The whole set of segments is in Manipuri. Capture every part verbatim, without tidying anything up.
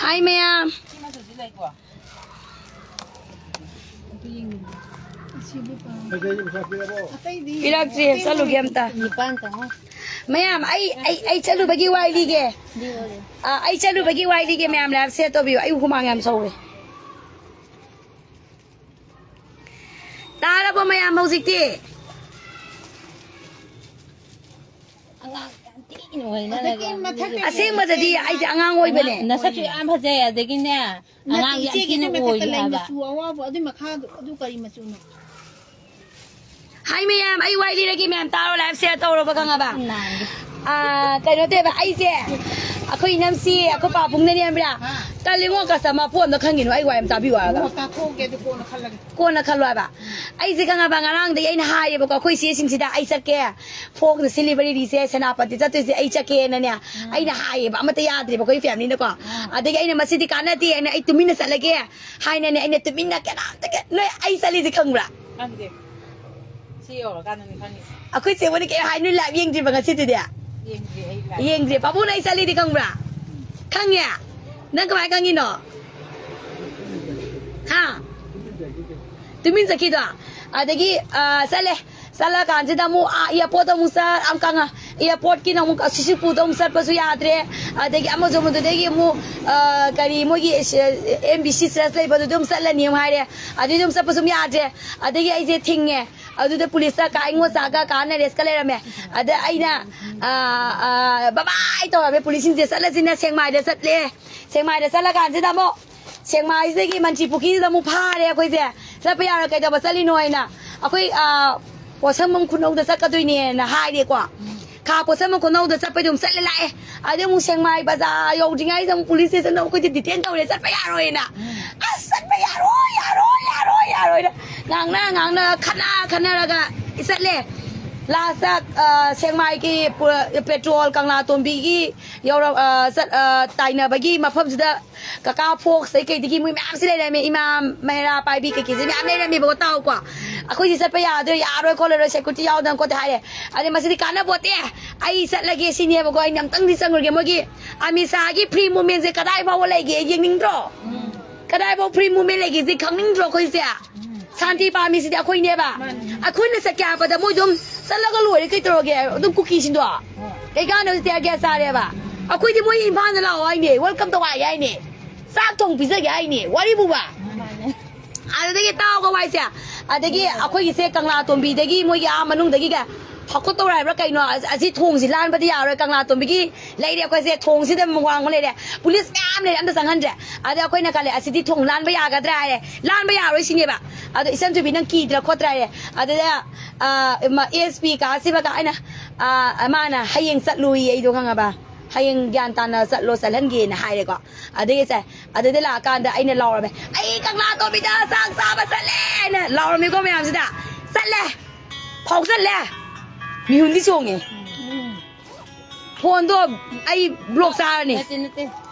ꯑꯩ ꯃꯌꯥꯝ ꯄꯤꯔꯛꯇ꯭ꯔꯤ, ꯆꯠꯂꯨꯒꯦ ꯑꯝꯇ꯫ ꯃꯌꯥꯝ, ꯑꯩ, ꯑꯩ, ꯑꯩ ꯆꯠꯂꯨꯕꯒꯤ ꯋꯥꯔꯤ ꯂꯤꯒꯦ꯫ ꯑꯥ, ꯑꯩ ꯆꯠꯂꯨꯕꯒꯤ ꯋꯥꯔꯤ ꯂꯤꯒꯦ ꯃꯌꯥꯝ, live share ꯇꯧꯕꯤꯌꯨ꯫ ꯑꯩ ꯍꯨꯃꯥꯡ ꯌꯥꯝ ꯁꯧꯔꯦ꯫ ꯇꯥꯔꯕꯣ ꯃꯌꯥꯝ ꯍꯧꯖꯤꯛꯇꯤ? ꯑꯉꯥꯡ ꯌꯥꯝ ꯊꯤꯅ ꯑꯣꯏ ꯅꯪꯅ ꯑꯗꯒꯤ ꯌꯥꯝ ꯃꯊꯛꯇ ꯑꯁꯦꯡꯕꯗꯗꯤ ꯑꯩꯁꯦ ꯑꯉꯥꯡ ꯑꯣꯏꯕꯅꯦ꯫ ꯅꯁꯛꯁꯨ ꯌꯥꯝ ꯐꯖꯩ, ꯑꯗꯒꯤꯅꯦ, ꯅꯠꯇꯦ, ꯑꯉꯥꯡ ꯌꯥꯝ ꯏꯆꯦꯒꯤꯗꯤ ꯊꯤꯅ ꯃꯊꯛꯇ ꯑꯣꯏ ꯂꯩ ꯍꯥꯏꯕ꯫ ꯃꯆꯨ ꯑꯋꯥꯎꯕ ꯑꯗꯨ ꯃꯈꯥꯗꯣ ꯑꯗꯨ ꯀꯔꯤ ꯃꯆꯨꯅꯣ? ꯍꯥꯏ ꯃꯌꯥꯝ, ꯑꯩ ꯋꯥꯔꯤ ꯂꯤꯔꯒꯦ ꯃꯌꯥꯝ ꯇꯥꯔꯣ, live share ꯇꯧꯔꯣꯕ ꯈꯪꯉꯕ? ꯅꯥꯟꯒꯦ꯫ ꯑꯥ, ꯀꯩꯅꯣ ꯇꯧꯋꯦꯕ ꯑꯩꯁꯦ, ꯑꯩꯈꯣꯏ ꯏꯅꯝꯁꯤ ꯑꯩꯈꯣꯏ ꯄꯥꯕꯨꯡꯅꯅꯦ ꯈꯪꯕ꯭ꯔꯥ? ꯑꯥ꯫ ꯇꯜꯂꯤꯉꯣ customer ꯄꯣꯠ ꯑꯝꯇ ꯈꯪꯉꯤꯅꯣ, ꯑꯩ ꯋꯥ ꯌꯥꯝ ꯇꯥꯕꯤꯌꯨ ꯍꯥꯏꯔꯒ꯫ ꯑꯣ, ꯇꯥꯊꯣꯛꯑꯒꯦ ꯑꯗꯨ ꯀꯣꯟꯅ ꯈꯜꯂꯒꯦ꯫ ꯀꯣꯟꯅ ꯈꯜꯂꯣ ꯍꯥꯏꯕ꯫ ꯑꯩꯁꯦ ꯈꯪꯉꯕ, ꯉꯔꯥꯡꯗꯒꯤ ꯑꯩꯅ ꯍꯥꯏꯌꯦꯕꯀꯣ, ꯑꯩꯈꯣꯏ ꯏꯆꯦꯁꯤꯡꯁꯤꯗ ꯑꯩ ꯆꯠꯀꯦ, ꯐꯣꯛꯅ ꯁꯤꯜꯂꯤꯕ ꯔꯤꯔꯤꯁꯦ ꯁꯦꯅꯥꯄꯇꯤ ꯆꯠꯇꯣꯏꯁꯦ ꯑꯩ ꯆꯠꯀꯦꯅꯅꯦ, ꯑꯩꯅ ꯍꯥꯏꯌꯦꯕ, ꯑꯃꯠꯇ ꯌꯥꯗ꯭ꯔꯦꯕ ꯑꯩꯈꯣꯏ familyꯅꯀꯣ꯫ ꯑꯗꯒꯤ ꯑꯩꯅ ꯃꯁꯤꯗꯤ ꯀꯥꯟꯅꯗꯦ ꯍꯥꯏꯅ ꯑꯩ ꯇꯨꯃꯤꯟꯅ ꯆꯠꯂꯒꯦ ꯍꯥꯏꯅꯅꯦ, ꯑꯩꯅ ꯇꯨꯃꯤꯟꯅ ꯀꯅꯥꯝꯇ ꯀ-, ꯅꯣꯏ ꯑꯩ ꯆꯠꯂꯤꯁꯦ ꯈꯪꯕ꯭ꯔꯥ? ꯈꯪꯗꯦ꯫ ꯁꯤ ꯌꯧꯔꯀꯥꯟꯗꯅꯤ ꯈꯪꯉꯤꯁꯦ꯫ ꯑꯩꯈꯣꯏ ꯆꯦ ꯃꯣꯏꯅ ꯀꯩ ꯍꯥꯏ, ꯅꯣꯏ live ꯌꯦꯡꯗ꯭ꯔꯤꯕ ꯉꯁꯤꯗꯨꯗꯤ? ꯌꯦꯡꯗ꯭ꯔꯤ ꯑꯩ live꯫ ꯌꯦꯡꯗ꯭ꯔꯤ꯫ ꯄꯥꯕꯨꯡꯅ ꯑꯩ ꯆꯠꯂꯤꯗꯤ ꯈꯪꯕ꯭ꯔꯥ? ꯈꯪꯉꯦ? ꯅꯪ ꯀꯃꯥꯏꯅ ꯈꯪꯉꯤꯅꯣ? ꯍꯥ? ꯇꯨꯃꯤꯟ ꯆꯠꯈꯤꯗꯣ? ꯑꯗꯒꯤ, ꯑ, ꯆꯠꯂꯦ꯫ ꯆꯠꯂꯀꯥꯟꯁꯤꯗ ꯑꯃꯨꯛ, ꯑꯥ, airportꯇ ꯑꯃꯨꯛ ꯆꯠ-, ꯑꯃꯨꯛ ꯀꯪꯉ-, airportꯀꯤꯅ ꯑꯃꯨꯛ ꯁꯤꯁꯤꯄꯨꯔꯗ ꯑꯃꯨꯛ ꯆꯠꯄꯁꯨ ꯌꯥꯗ꯭ꯔꯦ꯫ ꯑꯗꯒꯤ ꯑꯃꯁꯨ ꯑꯃꯗꯨꯗꯒꯤ ꯑꯃꯨꯛ, ꯑ, ꯀꯔꯤ ꯃꯣꯏꯒꯤ ꯁ-, MBC church ꯂꯩꯕꯗꯨꯗ ꯑꯃꯨꯛ ꯆꯠꯂꯅꯤ ꯑꯃꯨꯛ ꯍꯥꯏꯔꯦ꯫ ꯑꯗꯨꯏꯗꯤ ꯑꯃꯨꯛ ꯆꯠꯄꯁꯨ ꯑꯃꯨꯛ ꯌꯥꯗ꯭ꯔꯦ꯫ ꯑꯗꯒꯤ ꯑꯩꯁꯦ ꯊꯤꯡꯉꯦ꯫ ꯑꯗꯨꯗ ꯄꯨꯂꯤꯁꯇ ꯀꯥ ꯏꯉꯣꯆꯥꯒ ꯀꯥ ꯅꯔꯦꯁꯀ ꯂꯩꯔꯝꯃꯦ꯫ ꯑꯗ ꯑꯩꯅ, ꯑ, ꯑ, ꯕꯕꯥꯏ ꯇꯧꯔꯝꯃꯦ ꯄꯨꯂꯤꯁꯁꯤꯡꯁꯦ, ꯆꯠꯂꯁꯤꯅ ꯁꯦꯛꯃꯥꯏꯗ ꯆꯠꯂꯦ꯫ ꯁꯦꯛꯃꯥꯏꯗ ꯆꯠꯂꯀꯥꯟꯁꯤꯗ ꯑꯃꯨꯛ ꯁꯦꯛꯃꯥꯏꯁꯤꯗꯒꯤ ꯃꯟꯇ꯭ꯔꯤ ꯄꯨꯈ꯭ꯔꯤꯁꯤꯗ ꯑꯃꯨꯛ ꯐꯥꯔꯦ ꯑꯩꯈꯣꯏꯁꯦ꯫ ꯆꯠꯄ ꯌꯥꯔꯣꯏ, ꯀꯩꯗꯧꯕ ꯆꯠꯂꯤꯅꯣ ꯍꯥꯏꯅ꯫ ꯑꯩꯈꯣꯏ, ꯑ, ꯄꯣꯠꯁꯪꯕꯝ ꯈꯨꯅꯧꯗ ꯆꯠꯀꯗꯣꯏꯅꯦꯅ ꯍꯥꯏꯔꯦꯀꯣ꯫ ꯈꯥ ꯄꯣꯠꯁꯪꯕꯝ ꯈꯨꯅꯧꯗ ꯆꯠꯄꯩꯗꯣ ꯑꯃꯨꯛ ꯆꯠꯂꯦ ꯂꯥꯛꯑꯦ꯫ ꯑꯗꯩ ꯑꯃꯨꯛ ꯁꯦꯛꯃꯥꯏ ꯕꯖꯥꯔ ꯌꯧꯗ꯭ꯔꯤꯉꯩꯗ ꯑꯃꯨꯛ ꯄꯨꯂꯤꯁ ꯁ꯭ꯇꯦꯁꯟꯗ ꯑꯩꯈꯣꯏꯁꯦ detain ꯇꯧꯔꯦ, ꯆꯠꯄ ꯌꯥꯔꯣꯏꯅ꯫ ꯑꯁ, ꯆꯠꯄ ꯌꯥꯔꯣꯏ, ꯌꯥꯔꯣꯏ, ꯌꯥꯔꯣꯏ, ꯌꯥꯔꯣꯏꯅ ꯉꯥꯡꯅ ꯉꯥꯡꯅ ꯈꯠꯅ ꯈꯠꯅꯔꯒ ꯆꯠꯂꯦ꯫ ꯂꯥꯁꯇ ꯁꯦꯛꯃꯥꯏꯒꯤ ꯄꯦꯇ꯭ꯔꯣꯜ ꯀꯪꯂꯥꯇꯣꯝꯕꯤꯒꯤ ꯌꯧꯔ ꯆꯠ ꯇꯥꯏꯅꯕꯒꯤ ꯃꯐꯝꯁꯤꯗ ꯀꯀꯥ ꯐꯣꯛꯁꯇꯩ ꯀꯩꯗꯒꯤ ꯃꯣꯏ ꯃꯌꯥꯝꯁꯤ ꯂꯩꯔꯝꯃꯦ꯫ ꯏꯃꯥ ꯃꯩꯔꯥ ꯄꯥꯏꯕꯤ ꯀꯩꯀꯩꯁꯦ ꯃꯌꯥꯝ ꯂꯩꯔꯝꯃꯦꯕꯀꯣ꯫ ꯇꯥꯎꯀꯣ, ꯑꯩꯈꯣꯏꯗꯤ ꯆꯠꯄ ꯌꯥꯗꯣꯏ, ꯌꯥꯔꯣꯏ ꯈꯣꯠꯂꯔꯣꯏ, ꯁꯦꯀ꯭ꯌꯨꯔꯤꯇꯤ ꯌꯥꯎꯗꯅ ꯈꯣꯠꯇꯦ ꯍꯥꯏꯔꯦ꯫ ꯑꯗꯩ ꯃꯁꯤꯗꯤ ꯀꯥꯟꯅꯕꯣꯠꯇꯦ, ꯑꯩ ꯆꯠꯂꯒꯦ ꯁꯤꯅꯦꯕꯀꯣ꯫ ꯑꯩꯅ ꯑꯝꯇꯪꯗꯤ ꯆꯪꯉꯨꯔꯒꯦ꯫ ꯃꯣꯏꯒꯤ ꯑꯃꯤꯠ ꯁꯥꯍꯒꯤ ꯐ꯭ꯔꯤ ꯃꯨꯚꯃꯦꯟꯁꯦ ꯀꯗꯥꯏ ꯐꯥꯎꯕ ꯂꯩꯒꯦ ꯌꯦꯡꯅꯤꯡꯗ꯭ꯔꯣ? ꯀꯗꯥꯏꯐꯥꯎ ꯐ꯭ꯔꯤ ꯃꯨꯚꯃꯦꯟ ꯂꯩꯒꯦꯁꯦ ꯈꯪꯅꯤꯡꯗ꯭ꯔꯣ? ꯑꯩꯈꯣꯏꯁꯦ ꯁꯥꯟꯇꯤ ꯄꯥꯝꯃꯤꯁꯤꯗꯤ ꯑꯩꯈꯣꯏꯅꯦꯕ꯫ ꯑꯩꯈꯣꯏꯅ ꯆꯠꯀꯦ ꯍꯥꯏꯕꯗ ꯃꯣꯏ ꯑꯗꯨꯝ ꯆꯠꯂꯒ ꯂꯣꯏꯔꯦ, ꯀꯩ ꯇꯧꯔꯒꯦ? ꯑꯗꯨꯝ ꯀꯨꯀꯤꯁꯤꯡꯗꯣ ꯀꯩ ꯀꯥꯟꯅꯕ ꯇꯤꯌꯥꯔ ꯒ꯭ꯌꯥꯁ ꯆꯥꯔꯦꯕ? ꯑꯩꯈꯣꯏꯗꯤ ꯃꯣꯏ ꯏꯝꯐꯥꯜꯗ ꯂꯥꯛꯑꯣ ꯍꯥꯏꯅꯦ, ꯋꯦꯜꯀꯝ ꯇꯧ ꯍꯥꯏꯅꯦ, ꯆꯥꯛ ꯊꯣꯡ ꯄꯤꯖꯒꯦ ꯍꯥꯏꯅꯦ, ꯋꯥꯔꯤꯕꯨꯕ꯫ ꯑꯗꯨꯗꯒꯤ ꯇꯥꯎꯒ ꯋꯥꯏꯁꯦ꯫ ꯑꯗꯒꯤ ꯑꯩꯈꯣꯏꯒꯤꯁꯦ ꯀꯪꯂꯥ ꯇꯣꯝꯕꯤꯗꯒꯤ ꯃꯣꯏꯒꯤ ꯑꯥ ꯃꯅꯨꯡꯗꯒꯤꯒ ꯍꯧꯀꯠꯇꯧꯔ ꯍꯥꯏꯕ꯭ꯔꯥ ꯀꯩꯅꯣ, ꯑꯁꯤ ꯊꯣꯡꯁꯤ ꯂꯥꯟꯕꯗꯤ ꯌꯥꯔꯣꯏ, ꯀꯪꯂꯥ ꯇꯣꯝꯕꯤꯒꯤ ꯂꯩꯔꯦ ꯑꯩꯈꯣꯏꯁꯦ ꯊꯣꯡꯁꯤꯗ ꯋꯥꯡꯃ ꯂꯩꯔꯦ, ꯄꯨꯂꯤꯁ ꯃꯌꯥꯝ ꯂꯩꯔꯦ, ꯑꯝꯇ ꯆꯪꯍꯟꯗ꯭ꯔꯦ꯫ ꯑꯗ ꯑꯩꯈꯣꯏꯅ ꯈꯜꯂꯦ, ꯑꯁꯤꯗꯤ ꯊꯣꯡ ꯂꯥꯟꯕ ꯌꯥꯒꯗ꯭ꯔꯥ ꯍꯥꯏꯔꯦ, ꯂꯥꯟꯕ ꯌꯥꯔꯣꯏ ꯁꯤꯅꯦꯕ꯫ ꯑꯗꯣ ꯏꯆꯟ ꯊꯣꯏꯕꯤ, ꯅꯪ ꯀꯤꯗ꯭ꯔꯥ ꯈꯣꯠꯇ꯭ꯔꯥ ꯍꯥꯏꯔꯦ꯫ ꯑꯗꯨꯗ ꯑꯦꯁ ꯄꯤ ꯀꯥꯁꯤꯕꯒ ꯑꯩꯅ, ꯑ, ꯃꯥꯅ ꯍꯌꯦꯡ ꯆꯠꯂꯨꯏ, ꯑꯩꯗꯣ ꯈꯪꯉꯕ, ꯍꯌꯦꯡ ꯒ꯭ꯌꯥꯟ ꯇꯥꯅ ꯆꯠꯂꯣ, ꯆꯠꯍꯟꯒꯦꯅ ꯍꯥꯏꯔꯦꯀꯣ꯫ ꯑꯗꯨꯒꯤ ꯆꯦ, ꯑꯗꯨꯗ ꯂꯥꯛꯑꯀꯥꯟꯗ ꯑꯩꯅ ꯂꯥꯎꯔꯝꯃꯦ, "ꯑꯩ ꯀꯪꯂꯥ ꯇꯣꯝꯕꯤꯗ ꯆꯥꯛ ꯆꯥꯕ ꯆꯠꯂꯦ!" ꯍꯥꯏꯅ ꯂꯥꯎꯔꯝꯃꯤꯀꯣ ꯃꯌꯥꯝꯁꯤꯗ꯫ ꯆꯠꯂꯦ, ꯐꯥꯎ ꯆꯠꯂꯦ꯫ ꯃꯤꯍꯨꯟꯗꯤ ꯆꯣꯡꯉꯦ꯫ ꯐꯣꯟꯗꯣ ꯑꯩ ꯕ꯭ꯂꯣꯛ ꯆꯥꯔꯅꯤ꯫ ꯅꯠꯇꯦ, ꯅꯠꯇꯦ꯫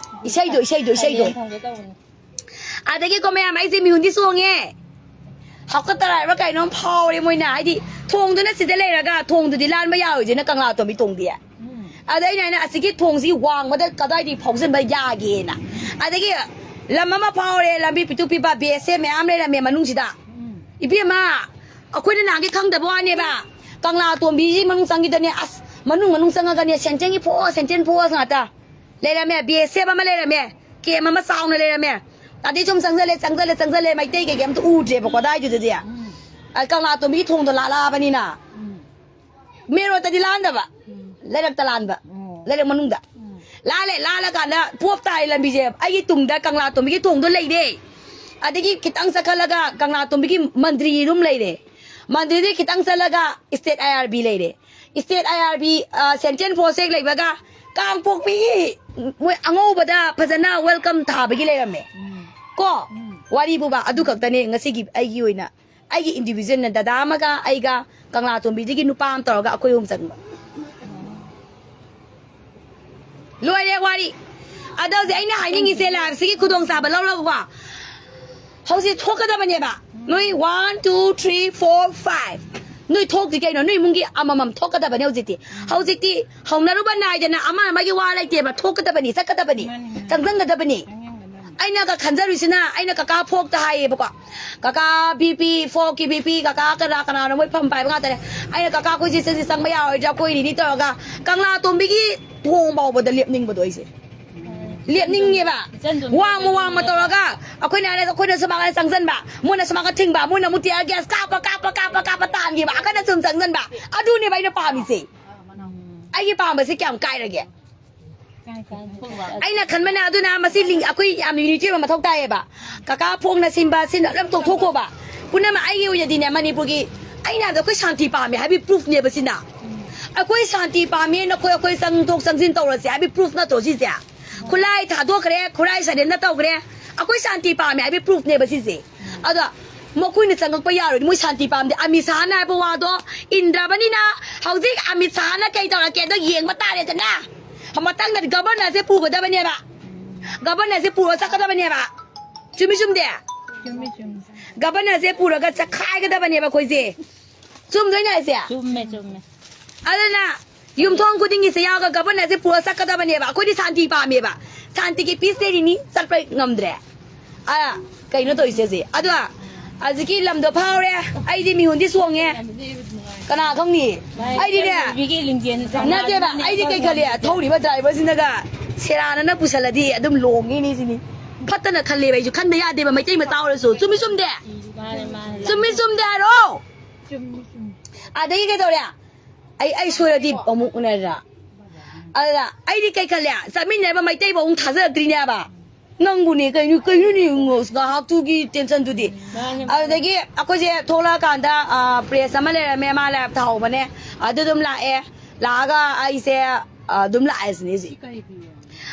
ꯏꯁꯩꯗꯣ, ꯏꯁꯩꯗꯣ, ꯏꯁꯩꯗꯣ꯫ ꯍꯌꯦꯡ ꯊꯝꯒꯦ ꯇꯧꯕꯅꯤ꯫ ꯑꯗꯒꯤꯀꯣ ꯃꯌꯥꯝ, ꯑꯩꯁꯦ ꯃꯤꯍꯨꯟꯗꯤ ꯆꯣꯡꯉꯦ꯫ ꯍꯥꯞꯀꯠꯇꯔꯥ ꯍꯥꯏꯕ꯭ꯔꯥ ꯀꯩꯅꯣꯝ ꯐꯥꯎꯔꯦ ꯃꯣꯏꯅ꯫ ꯍꯥꯏꯗꯤ ꯊꯣꯡꯗꯨꯅ ꯁꯤꯗ ꯂꯩꯔꯒ ꯊꯣꯡꯗꯨꯗꯤ ꯂꯥꯟꯕ ꯌꯥꯔꯣꯏꯗꯣꯏꯅ ꯀꯪꯂꯥ ꯇꯣꯝꯕꯤ ꯊꯣꯡꯗꯤ꯫ ꯑꯗ ꯑꯩꯅ ꯍꯥꯏꯅ, "ꯑꯁꯤꯒꯤ ꯊꯣꯡꯁꯤ ꯋꯥꯡꯃꯗ ꯀꯗꯥꯏꯗꯒꯤ ꯐꯥꯎꯖꯟꯕ ꯌꯥꯒꯦꯅ?" ꯑꯗꯒꯤ ꯂꯝ ꯑꯃ ꯐꯥꯎꯔꯦ, ꯂꯝꯕꯤ ꯄꯤꯛꯇꯨ ꯄꯤꯛꯄ, ꯕꯦꯁꯁꯦ ꯃꯌꯥꯝ ꯂꯩꯔꯝꯃꯦ ꯃꯅꯨꯡꯁꯤꯗ꯫ ꯏꯕꯦꯝꯃ, ꯑꯩꯈꯣꯏꯅ ꯅꯍꯥꯟꯒꯤ ꯈꯪꯗꯕ ꯋꯥꯅꯦꯕ꯫ ꯀꯪꯂꯥ ꯇꯣꯝꯕꯤꯁꯤ ꯃꯅꯨꯡ ꯆꯪꯈꯤꯗꯅꯦ, ꯑꯁ, ꯃꯅꯨꯡ, ꯃꯅꯨꯡ ꯆꯪꯉꯒꯅꯦ, ꯁꯦꯟꯇ꯭ꯔꯦꯜꯒꯤ ꯐꯣꯔꯁ, ꯁꯦꯟꯇ꯭ꯔꯦꯜ ꯐꯣꯔꯁ ꯉꯥꯛꯇ ꯂꯩꯔꯝꯃꯦ꯫ ꯕꯦꯁ ꯑꯃ ꯂꯩꯔꯝꯃꯦ, ꯀꯦꯝ ꯑꯃ ꯆꯥꯎꯅ ꯂꯩꯔꯝꯃꯦ꯫ ꯑꯗꯩ ꯁꯨꯝ ꯆꯪꯁꯜꯂꯦ, ꯆꯪꯁꯜꯂꯦ, ꯆꯪꯁꯜꯂꯦ, ꯃꯩꯇꯩ ꯀꯩꯀꯩ ꯑꯝꯇ ꯎꯗ꯭ꯔꯦꯕꯀꯣ ꯑꯗꯥꯏꯗꯨꯗꯗꯤ꯫ ꯑ, ꯀꯪꯂꯥ ꯇꯣꯝꯕꯤꯒꯤ ꯊꯣꯡꯗꯣ ꯂꯥꯜꯂꯛꯑꯕꯅꯤꯅ꯫ ꯃꯦꯟ ꯔꯣꯗꯇꯗꯤ ꯂꯥꯟꯗꯕ, ꯂꯩꯔꯛꯇ ꯂꯥꯟꯕ, ꯂꯩꯔꯛ ꯃꯅꯨꯡꯗ꯫ ꯂꯥꯜꯂꯦ, ꯂꯥꯜꯂꯀꯥꯟꯗ ꯄꯣꯞ ꯇꯥꯔꯦ ꯂꯝꯕꯤꯁꯦ꯫ ꯑꯩꯒꯤ ꯇꯨꯡꯗ ꯀꯪꯂꯥ ꯇꯣꯝꯕꯤꯒꯤ ꯊꯣꯡꯗꯣ ꯂꯩꯔꯦ꯫ ꯑꯗꯒꯤ ꯈꯤꯇꯪ ꯆꯠꯈꯠꯂꯒ ꯀꯪꯂꯥ ꯇꯣꯝꯕꯤꯒꯤ ꯃꯟꯗ꯭ꯔꯤ ꯑꯗꯨꯝ ꯂꯩꯔꯦ꯫ ꯃꯟꯗ꯭ꯔꯤꯗꯒꯤ ꯈꯤꯇꯪ ꯆꯠꯂꯒ ꯁ꯭ꯇꯦꯠ ꯑꯥꯏ ꯑꯥꯔ ꯕꯤ ꯂꯩꯔꯦ꯫ ꯁ꯭ꯇꯦꯠ ꯑꯥꯏ ꯑꯥꯔ ꯕꯤ, ꯑ, ꯁꯦꯟꯇ꯭ꯔꯦꯜ ꯐꯣꯔꯁ ꯍꯦꯛ ꯂꯩꯕꯒ ꯀꯥꯡꯄꯣꯛꯄꯤꯒꯤ ꯃꯣꯏ ꯑꯉꯧꯕꯗ ꯐꯖꯅ ꯋꯦꯜꯀꯝ ꯊꯥꯕꯒꯤ ꯂꯩꯔꯝꯃꯦ꯫ ꯀꯣ? ꯋꯥꯔꯤꯕꯨꯕ ꯑꯗꯨ ꯈꯛꯇꯅꯦ ꯉꯁꯤꯒꯤ ꯑꯩꯒꯤ ꯑꯣꯏꯅ ꯑꯩꯒꯤ ꯏꯟꯗꯤꯕꯤꯖꯨꯋꯦꯜꯅ ꯗꯗꯥ ꯑꯃꯒ ꯑꯩꯒ ꯀꯪꯂꯥ ꯇꯣꯝꯕꯤꯗꯒꯤ ꯅꯨꯄꯥ ꯑꯃ ꯇꯧꯔꯒ ꯑꯩꯈꯣꯏ ꯑꯍꯨꯝ ꯆꯪꯕ꯫ ꯂꯣꯏꯔꯦ ꯋꯥꯔꯤ꯫ ꯑꯗꯣ ꯍꯧꯖꯤꯛ ꯑꯩꯅ ꯍꯥꯏꯅꯤꯡꯉꯤꯁꯦ, ꯂꯥꯏꯐꯁꯤꯒꯤ ꯈꯨꯗꯣꯡꯆꯥꯕ ꯂꯧꯔꯒꯀꯣ, ꯍꯧꯖꯤꯛ ꯊꯣꯛꯀꯗꯕꯅꯦꯕ꯫ ꯅꯣꯏ one, two, three, four, five, ꯅꯣꯏ ꯊꯣꯛꯇ꯭ꯔꯤ ꯀꯩꯅꯣ? ꯅꯣꯏ ꯏꯃꯨꯡꯒꯤ ꯑꯃꯃꯝ ꯊꯣꯛꯀꯗꯕꯅꯦ ꯍꯧꯖꯤꯛꯇꯤ꯫ ꯍꯧꯖꯤꯛꯇꯤ ꯍꯧꯅꯔꯨꯕ ꯅꯥꯏꯗꯅ ꯑꯃ ꯑꯃꯒꯤ ꯋꯥ ꯂꯩꯇꯦꯕ꯫ ꯊꯣꯛꯀꯗꯕꯅꯤ, ꯆꯠꯀꯗꯕꯅꯤ, ꯃꯥꯅꯤ, ꯃꯥꯅꯤ꯫ ꯆꯪꯁꯤꯟꯒꯗꯕꯅꯤ꯫ ꯆꯪꯁꯤꯟꯒꯗꯕꯅꯤ꯫ ꯑꯩꯅꯒ ꯈꯟꯖꯔꯨꯏꯁꯤꯅ, ꯑꯩꯅ ꯀꯀꯥ ꯐꯣꯛꯇ ꯍꯥꯏꯌꯦꯕꯀꯣ, "ꯀꯀꯥ, ꯕꯤꯄꯤ, ꯐꯣꯛꯀꯤ ꯕꯤꯄꯤ, ꯀꯀꯥ ꯀꯅꯥ ꯀꯅꯥꯅꯣ ꯃꯣꯏ ꯐꯝ ꯄꯥꯏꯕ ꯉꯥꯛꯇꯅꯦ꯫ ꯑꯩꯅ, 'ꯀꯀꯥ, ꯑꯩꯈꯣꯏꯁꯦ ꯆꯪꯁꯤ ꯆꯪꯕ ꯌꯥꯔꯣꯏꯗ꯭ꯔꯥ? ꯑꯩꯈꯣꯏ ꯔꯦꯗꯤ ꯇꯧꯔꯒ ꯀꯪꯂꯥ ꯇꯣꯝꯕꯤꯒꯤ ꯊꯣꯡ ꯐꯥꯎꯕꯗ ꯂꯦꯞꯅꯤꯡꯕꯗꯣ ꯑꯩꯁꯦ꯫ ꯂꯦꯞꯅꯤꯡꯉꯦꯕ꯫ ꯏꯆꯟ ꯇꯣꯝꯕꯤ ꯋꯥꯡꯃ ꯋꯥꯡꯃ ꯇꯧꯔꯒ ꯑꯩꯈꯣꯏꯅ ꯍꯥꯏꯔꯦ, ꯑꯩꯈꯣꯏꯅ ꯁꯨꯃꯥꯡꯗ ꯆꯪꯁꯤꯟꯕ, ꯃꯣꯏꯅ ꯁꯨꯃꯥꯡꯗ ꯊꯤꯡꯕ, ꯃꯣꯏꯅ ꯑꯃꯨꯛ tear gas ꯀꯥꯞꯄ, ꯀꯥꯞꯄ, ꯀꯥꯞꯄ, ꯀꯥꯞꯄ ꯇꯥꯟꯈꯤꯕ, ꯑꯩꯈꯣꯏꯅ ꯁꯨꯝ ꯆꯪꯁꯤꯟꯕ꯫ ꯑꯗꯨꯅꯦꯕ ꯑꯩꯅ ꯄꯥꯝꯃꯤꯁꯦ꯫ ꯑꯩꯒꯤ ꯄꯥꯝꯕꯁꯦ ꯀꯌꯥꯝ ꯀꯥꯏꯔꯒꯦ? ꯑꯩꯅ ꯈꯟꯕꯅ ꯑꯗꯨꯅ ꯃꯁꯤ ꯂꯤꯡ-, ꯑꯩꯈꯣꯏ ꯌꯥꯝ unity ꯑꯣꯏꯕ ꯃꯊꯧ ꯇꯥꯏꯌꯦꯕ꯫ ꯀꯀꯥ ꯐꯣꯡꯅ ꯁꯤꯟꯕ, ꯁꯤꯟꯕ ꯂꯣꯏ ꯇꯣꯛꯊꯣꯛꯈꯣꯕ꯫ ꯄꯨꯝꯅꯃꯛ ꯑꯩꯒꯤ ꯑꯣꯏꯅꯗꯤꯅꯦ, ꯃꯅꯤꯄꯨꯔꯒꯤ, ꯑꯩꯅ ꯍꯥꯏꯕꯗ ꯑꯩꯈꯣꯏ ꯁꯥꯟꯇꯤ ꯄꯥꯝꯃꯦ ꯍꯥꯏꯕꯒꯤ proof ꯅꯦꯕ ꯁꯤꯅ꯫ ꯑꯩꯈꯣꯏ ꯁꯥꯟꯇꯤ ꯄꯥꯝꯃꯦꯅ ꯑꯩꯈꯣꯏ, ꯑꯩꯈꯣꯏ ꯆꯪꯊꯣꯛ ꯆꯪꯁꯤꯟ ꯇꯧꯔꯁꯦ ꯍꯥꯏꯕꯒꯤ proof ꯅꯠꯇ꯭ꯔꯣ ꯁꯤꯁꯦ? ꯈꯨꯠꯂꯥꯏ ꯊꯥꯗꯣꯛꯈ꯭ꯔꯦ, ꯈꯨꯠꯂꯥꯏ ꯁꯥꯗꯦꯟꯅ ꯇꯧꯈ꯭ꯔꯦ, ꯑꯩꯈꯣꯏ ꯁꯥꯟꯇꯤ ꯄꯥꯝꯃꯦ ꯍꯥꯏꯕꯒꯤ proof ꯅꯦꯕ ꯁꯤꯁꯦ꯫ ꯑꯗꯣ ꯃꯈꯣꯏꯅ ꯆꯪꯉꯛꯄ ꯌꯥꯔꯣꯏ, ꯃꯣꯏ ꯁꯥꯟꯇꯤ ꯄꯥꯝꯗꯦ꯫ ꯑꯃꯤꯠ ꯁꯥꯍꯅ ꯍꯥꯏꯕ ꯋꯥꯗꯣ ꯏꯟꯗ꯭ꯔꯕꯅꯤꯅ ꯍꯧꯖꯤꯛ ꯑꯃꯤꯠ ꯁꯥꯍꯅ ꯀꯩ ꯇꯧꯔꯛꯀꯦꯗꯣ ꯌꯦꯡꯕ ꯇꯥꯔꯦꯗꯅ꯫ ꯃꯊꯪꯗꯗꯤ governorꯁꯦ ꯄꯨꯒꯗꯕꯅꯦꯕ, governorꯁꯦ ꯄꯨꯔ ꯆꯠꯀꯗꯕꯅꯦꯕ꯫ ꯆꯨꯝꯃꯤ ꯆꯨꯝꯗꯦ? ꯆꯨꯝꯃꯤ, ꯆꯨꯝꯃꯤ꯫ Governorꯁꯦ ꯄꯨꯔꯒ ꯆꯠꯈꯥꯏꯒꯗꯕꯅꯦꯕ ꯑꯩꯈꯣꯏꯁꯦ꯫ ꯆꯨꯝꯗꯣꯏꯅꯦ ꯍꯥꯏꯁꯦ? ꯆꯨꯝꯃꯦ, ꯆꯨꯝꯃꯦ꯫ ꯑꯗꯨꯅ ꯌꯨꯝꯊꯣꯡ ꯈꯨꯗꯤꯡꯒꯤꯁꯦ ꯌꯥꯎꯔꯒ governorꯁꯦ ꯄꯨꯔ ꯆꯠꯀꯗꯕꯅꯦꯕ꯫ ꯑꯩꯈꯣꯏꯗꯤ ꯁꯥꯟꯇꯤ ꯄꯥꯝꯃꯦꯕ, ꯁꯥꯟꯇꯤꯒꯤ peace ꯂꯩꯔꯤꯅꯤ, ꯆꯠꯄ ꯉꯝꯗ꯭ꯔꯦ꯫ ꯑ, ꯀꯩꯅꯣ ꯇꯧꯔꯤꯁꯦ ꯍꯧꯖꯤꯛ? ꯑꯗꯣ ꯍꯧꯖꯤꯛꯀꯤ ꯂꯝꯗꯣ ꯐꯥꯎꯔꯦ, ꯑꯩꯗꯤ ꯃꯤꯍꯨꯟꯗꯤ ꯆꯣꯡꯉꯦ, ꯀꯅꯥ ꯈꯪꯅꯤ? ꯑꯩꯗꯤꯅꯦ, ꯅꯨꯄꯤꯒꯤ ꯂꯤꯡꯖꯦꯜ ꯅꯠꯇꯦꯕ, ꯑꯩꯗꯤ ꯀꯩ ꯈꯜꯂꯤ? ꯊꯧꯔꯤꯕ driverꯁꯤꯅꯒ ꯁꯦꯔꯥꯟꯅꯅ ꯄꯨꯁꯜꯂꯗꯤ ꯑꯗꯨꯝ ꯂꯣꯡꯉꯤꯅꯤ ꯁꯤꯅꯤ꯫ ꯐꯠꯇꯅ ꯈꯜꯂꯦꯕ ꯑꯩꯁꯨ, ꯈꯟꯗ ꯌꯥꯗꯦꯕ, ꯃꯩꯇꯩ ꯃꯆꯥ ꯑꯣꯏꯔꯁꯨ꯫ ꯆꯨꯝꯃꯤ ꯆꯨꯝꯗꯦ? ꯃꯥꯅꯦ, ꯃꯥꯅꯦ꯫ ꯆꯨꯝꯃꯤ ꯆꯨꯝꯗꯦ ꯍꯥꯏꯔꯣ? ꯆꯨꯝꯃꯤ, ꯆꯨꯝꯃꯤ꯫ ꯑꯗꯒꯤ ꯀꯩꯗꯧꯔꯦ? ꯑꯩ, ꯑꯩ ꯁꯣꯏꯔꯗꯤ ꯑꯃꯨꯛ ꯎꯅꯔ꯫ ꯑꯗꯨꯗ ꯑꯩꯗꯤ ꯀꯩ ꯈꯜꯂꯦ? ꯆꯠꯃꯤꯟꯅꯔꯕ ꯃꯩꯇꯩꯕꯨ ꯑꯃꯨꯛ ꯊꯥꯖꯔꯛꯇ꯭ꯔꯤꯅꯦꯕ꯫ ꯅꯪꯕꯨꯅꯦ ꯀꯩꯅꯣ, ꯀꯩꯅꯣꯅꯦ ꯉꯥꯏꯍꯥꯛꯇꯨꯒꯤ tensionꯗꯨꯗꯤ꯫ ꯃꯥꯅꯦ, ꯃꯥꯅꯦ꯫ ꯑꯗꯨꯗꯒꯤ ꯑꯩꯈꯣꯏꯁꯦ ꯊꯣꯛꯂꯛꯑꯀꯥꯟꯗ, ꯑ, press ꯑꯃ ꯂꯩꯔꯝꯃꯦ, ꯃꯥ live ꯊꯥꯍꯧꯕꯅꯦ꯫ ꯑꯗꯨ ꯑꯗꯨꯝ ꯂꯥꯛꯑꯦ꯫ ꯂꯥꯛꯑꯒ ꯑꯩꯁꯦ, ꯑ, ꯑꯗꯨꯝ ꯂꯥꯛꯑꯦ ꯁꯤꯅꯦ ꯍꯧꯖꯤꯛ꯫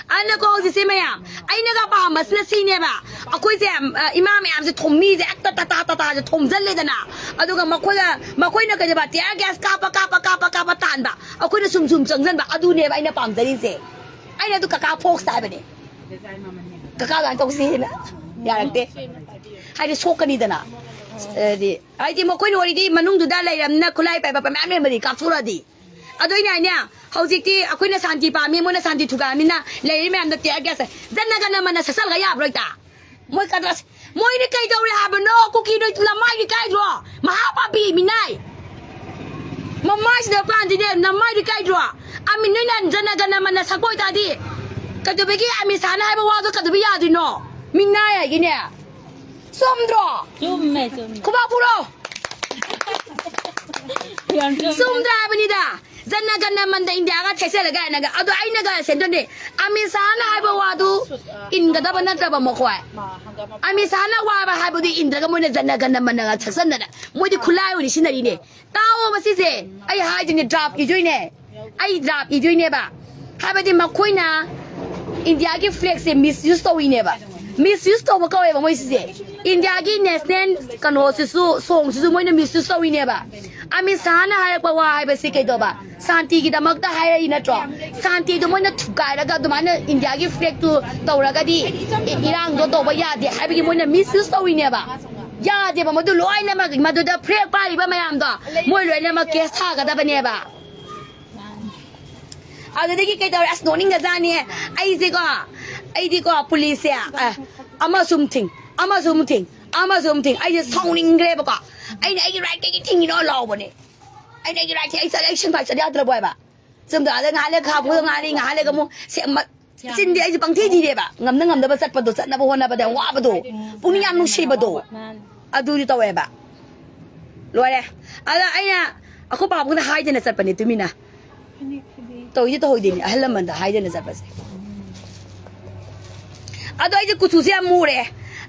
ꯑꯗꯨꯅꯀꯣ ꯍꯧꯖꯤꯛꯁꯦ ꯃꯌꯥꯝ, ꯑꯩꯅꯒ ꯄꯥꯝꯕꯁꯤꯅ ꯁꯤꯅꯦꯕ꯫ ꯑꯩꯈꯣꯏꯁꯦ, ꯑ, ꯏꯃꯥ ꯃꯌꯥꯝꯁꯦ ꯊꯣꯝꯃꯤꯁꯦ ꯍꯦꯛꯇ ꯇꯇꯥ ꯇꯇꯥꯁꯦ ꯊꯣꯝꯖꯜꯂꯦꯗꯅ꯫ ꯑꯗꯨꯒ ꯃꯈꯣꯏꯅ, ꯃꯈꯣꯏꯅ ꯀꯩꯗꯧꯕ, tear gas ꯀꯥꯞꯄ, ꯀꯥꯞꯄ, ꯀꯥꯞꯄ, ꯀꯥꯞꯄ ꯇꯥꯟꯕ꯫ ꯑꯩꯈꯣꯏꯅ ꯁꯨꯝ ꯁꯨꯝ ꯆꯪꯁꯤꯟꯕ꯫ ꯑꯗꯨꯅꯦꯕ ꯑꯩꯅ ꯄꯥꯝꯖꯔꯤꯁꯦ꯫ ꯑꯩꯅ ꯑꯗꯨ ꯀꯀꯥ ꯐꯣꯛꯁꯇ ꯍꯥꯏꯕꯅꯦ꯫ ꯀꯀꯥ ꯑꯗꯨꯃꯥꯏꯅ ꯇꯧꯁꯤꯅ ꯌꯥꯔꯛꯇꯦ꯫ ꯍꯥꯏꯗꯤ ꯁꯣꯛꯀꯅꯤꯗꯅ꯫ ꯍꯥꯏꯗꯤ, ꯍꯥꯏꯗꯤ ꯃꯈꯣꯏꯅ already ꯃꯅꯨꯡꯗꯨꯗ ꯂꯩꯔꯝꯅꯤꯅ ꯈꯨꯠꯂꯥꯏ ꯄꯥꯏꯕ ꯃꯌꯥꯝ ꯂꯩꯔꯝꯃꯗꯤ ꯀꯥꯞꯊꯣꯔꯛꯑꯗꯤ꯫ ꯑꯗꯣ ꯑꯩꯅ ꯍꯥꯏꯅꯦ, ꯍꯧꯖꯤꯛꯇꯤ ꯑꯩꯈꯣꯏꯅ ꯁꯥꯟꯇꯤ ꯄꯥꯝꯃꯤ, ꯃꯣꯏꯅ ꯁꯥꯟꯇꯤ ꯊꯨꯒꯥꯏꯔꯕꯅꯤꯅ ꯂꯩꯔꯤ ꯃꯌꯥꯝꯗꯣ tear gas ꯖꯅꯒꯅꯃꯅ ꯁꯛꯆꯜꯂꯒ ꯌꯥꯕ꯭ꯔꯣ ꯍꯦꯛꯇ? ꯃꯣꯏ ꯀꯗ꯭ꯔꯁ-, ꯃꯣꯏꯅ ꯀꯩ ꯇꯧꯔꯦ ꯍꯥꯏꯕꯅꯣ? ꯀꯨꯀꯤ ꯅꯣꯏ ꯂꯃꯥꯏꯗꯤ ꯀꯥꯏꯗ꯭ꯔꯣ? ꯃꯍꯥꯄꯥꯄꯤ ꯃꯤꯅꯥꯏ꯫ ꯃꯃꯥꯏꯁꯤꯗ ꯄꯥꯟꯗꯤꯅꯦ, ꯅꯃꯥꯏꯗꯤ ꯀꯥꯏꯗ꯭ꯔꯣ? ꯑꯃꯤ ꯅꯣꯏꯅ ꯖꯅꯒꯅꯃꯅ ꯁꯛꯄ ꯑꯣꯏꯇꯥꯔꯗꯤ ꯀꯩꯗꯧꯕꯒꯤ ꯑꯃꯤꯠ ꯁꯥꯍꯅ ꯍꯥꯏꯕ ꯋꯥꯗꯣ ꯀꯩꯗꯧꯕ ꯌꯥꯗꯣꯏꯅꯣ? ꯃꯤꯅꯥꯏ ꯍꯥꯏꯒꯤꯅꯦ꯫ ꯆꯨꯝꯗ꯭ꯔꯣ? ꯆꯨꯝꯃꯦ, ꯆꯨꯝꯃꯦ꯫ ꯈꯨꯕꯥꯛ ꯄꯨꯔꯣ꯫ ꯌꯥꯝ ꯆꯨꯝꯃꯦ꯫ ꯆꯨꯝꯗ꯭ꯔꯥ ꯍꯥꯏꯕꯅꯤꯗ꯫ ꯖꯅꯒꯅꯃꯟꯗ ꯏꯟꯗꯤꯌꯥꯒ ꯊꯦꯛꯆꯜꯂꯒ ꯍꯥꯏꯅꯒ꯫ ꯑꯗꯣ ꯑꯩꯅꯒ ꯁꯦꯟꯗꯣꯟꯅꯦ꯫ ꯑꯃꯤꯠ ꯁꯥꯍꯅ ꯍꯥꯏꯕ ꯋꯥꯗꯨ ꯏꯟꯒꯗꯕ ꯅꯠꯇ꯭ꯔꯕ ꯃꯈꯣꯏ? ꯑꯃꯤꯠ ꯁꯥꯍꯅ ꯋꯥꯕ ꯍꯥꯏꯕꯗꯨ ꯏꯟꯗ꯭ꯔꯒ ꯃꯣꯏꯅ ꯖꯅꯒꯅꯃꯟꯅꯒ ꯁꯛꯆꯟꯗꯅ ꯃꯣꯏꯗꯤ ꯈꯨꯠꯂꯥꯏ ꯑꯣꯏꯅ ꯁꯤꯖꯤꯟꯅꯔꯤꯅꯦ꯫ ꯇꯥꯎꯑꯣꯕ ꯁꯤꯁꯦ꯫ ꯑꯩ ꯍꯥꯏꯗꯣꯏꯅꯦ, draft ꯏꯗꯣꯏꯅꯦ꯫ ꯑꯩ draft ꯏꯗꯣꯏꯅꯦꯕ꯫ ꯍꯥꯏꯕꯗꯤ ꯃꯈꯣꯏꯅ ꯏꯟꯗꯤꯌꯥꯒꯤ flagꯁꯦ misuse ꯇꯧꯔꯤꯅꯦꯕ꯫ Misuse ꯇꯧꯕ ꯀꯧꯋꯦꯕ ꯃꯣꯏ ꯁꯤꯁꯦ꯫ ꯏꯟꯗꯤꯌꯥꯒꯤ national ꯀꯩꯅꯣꯁꯤꯁꯨ, songꯁꯤꯁꯨ ꯃꯣꯏꯅ misuse ꯇꯧꯔꯤꯅꯦꯕ꯫ ꯑꯃꯤꯠ ꯁꯥꯍꯅ ꯍꯥꯏꯔꯛꯄ ꯋꯥ ꯍꯥꯏꯕꯁꯤ ꯀꯩꯗꯧꯕ? ꯁꯥꯟꯇꯤꯒꯤꯗꯃꯛꯇ ꯍꯥꯏꯔꯛꯏ ꯅꯠꯇ꯭ꯔꯣ? ꯁꯥꯟꯇꯤꯗꯣ ꯃꯣꯏꯅ ꯊꯨꯒꯥꯏꯔꯒ ꯑꯗꯨꯃꯥꯏꯅ ꯏꯟꯗꯤꯌꯥꯒꯤ flagꯇꯨ ꯇꯧꯔꯒꯗꯤ ꯏ-, ꯏꯔꯥꯡꯗꯣ ꯇꯧꯕ ꯌꯥꯗꯦ ꯍꯥꯏꯕꯒꯤ ꯃꯣꯏꯅ misuse ꯇꯧꯔꯤꯅꯦꯕ꯫ ꯌꯥꯗꯦꯕ ꯃꯗꯨ ꯂꯣꯏꯅꯃꯛ, ꯃꯗꯨꯗ flag ꯄꯥꯏꯔꯤꯕ ꯃꯌꯥꯝꯗꯣ ꯃꯣꯏ ꯂꯣꯏꯅꯃꯛ case ꯊꯥꯒꯗꯕꯅꯦꯕ꯫ ꯑꯗꯨꯗꯒꯤ ꯀꯩꯗꯧꯔꯦ? ꯑꯁ, ꯅꯣꯛꯅꯤꯡꯒꯖꯥꯠꯅꯤ꯫ ꯑꯩꯁꯦꯀꯣ, ꯑꯩꯗꯤꯀꯣ, policeꯁꯦ, ꯑ, ꯑꯃꯁꯨ ꯑꯃꯨꯛ ꯊꯤꯡ, ꯑꯃꯁꯨ ꯑꯃꯨꯛ ꯊꯤꯡ, ꯑꯃꯁꯨ ꯑꯃꯨꯛ ꯊꯤꯡ꯫ ꯑꯩꯁꯦ ꯁꯥꯎꯅꯤꯡꯈ꯭ꯔꯦꯕꯀꯣ꯫ ꯑꯩꯅ ꯑꯩꯒꯤ right ꯀꯩꯒꯤ ꯊꯤꯡꯉꯤꯅꯣ ꯂꯥꯎꯕꯅꯦ꯫ ꯑꯩꯅ ꯑꯩꯒꯤ right ꯁꯦ ꯑꯩ ꯆꯠ-, ꯑꯩ ꯁꯤꯡꯐꯥꯏ ꯆꯠ ꯌꯥꯗ꯭ꯔꯕꯣ ꯍꯥꯏꯕ? ꯆꯨꯝꯗ꯭ꯔꯣ? ꯑꯗ ꯉꯥꯏꯍꯥꯛ ꯂꯩꯔꯒ ꯈꯥ ꯐꯨꯗ ꯉꯥꯏꯔꯤ, ꯉꯥꯏꯍꯥꯛ ꯂꯩꯔꯒ ꯑꯃꯨꯛ ꯁꯦ-, ꯃ-, ꯆꯤꯟꯗꯤ ꯑꯩꯁꯦ ꯄꯪꯊꯤ ꯊꯤꯔꯦꯕ꯫ ꯉꯝꯅ ꯉꯝꯅꯕ ꯆꯠꯄꯗꯣ, ꯆꯠꯅꯕ ꯍꯣꯠꯅꯕꯗ ꯌꯥꯝ ꯋꯥꯕꯗꯣ, ꯄꯨꯛꯅꯤꯡ ꯌꯥꯝ ꯅꯨꯡꯁꯤꯕꯗꯣ꯫ ꯃꯥꯅꯤ꯫ ꯑꯗꯨꯗꯤ ꯇꯧꯋꯦꯕ꯫ ꯂꯣꯏꯔꯦ꯫ ꯑꯗ ꯑꯩꯅ ꯑꯩꯈꯣꯏ ꯄꯥꯕꯨꯡꯗ ꯍꯥꯏꯗꯅ ꯆꯠꯄꯅꯦ ꯇꯨꯃꯤꯟꯅ꯫ ꯇꯧꯏꯗꯤ ꯇꯧꯍꯣꯏꯗꯣꯏꯅꯤ ꯑꯍꯜ ꯂꯃꯟꯗ ꯍꯥꯏꯗꯅ ꯆꯠꯄꯁꯦ꯫ ꯑꯗꯣ ꯑꯩꯁꯦ ꯀꯨꯆꯨꯁꯦ ꯌꯥꯝ ꯃꯨꯔꯦ꯫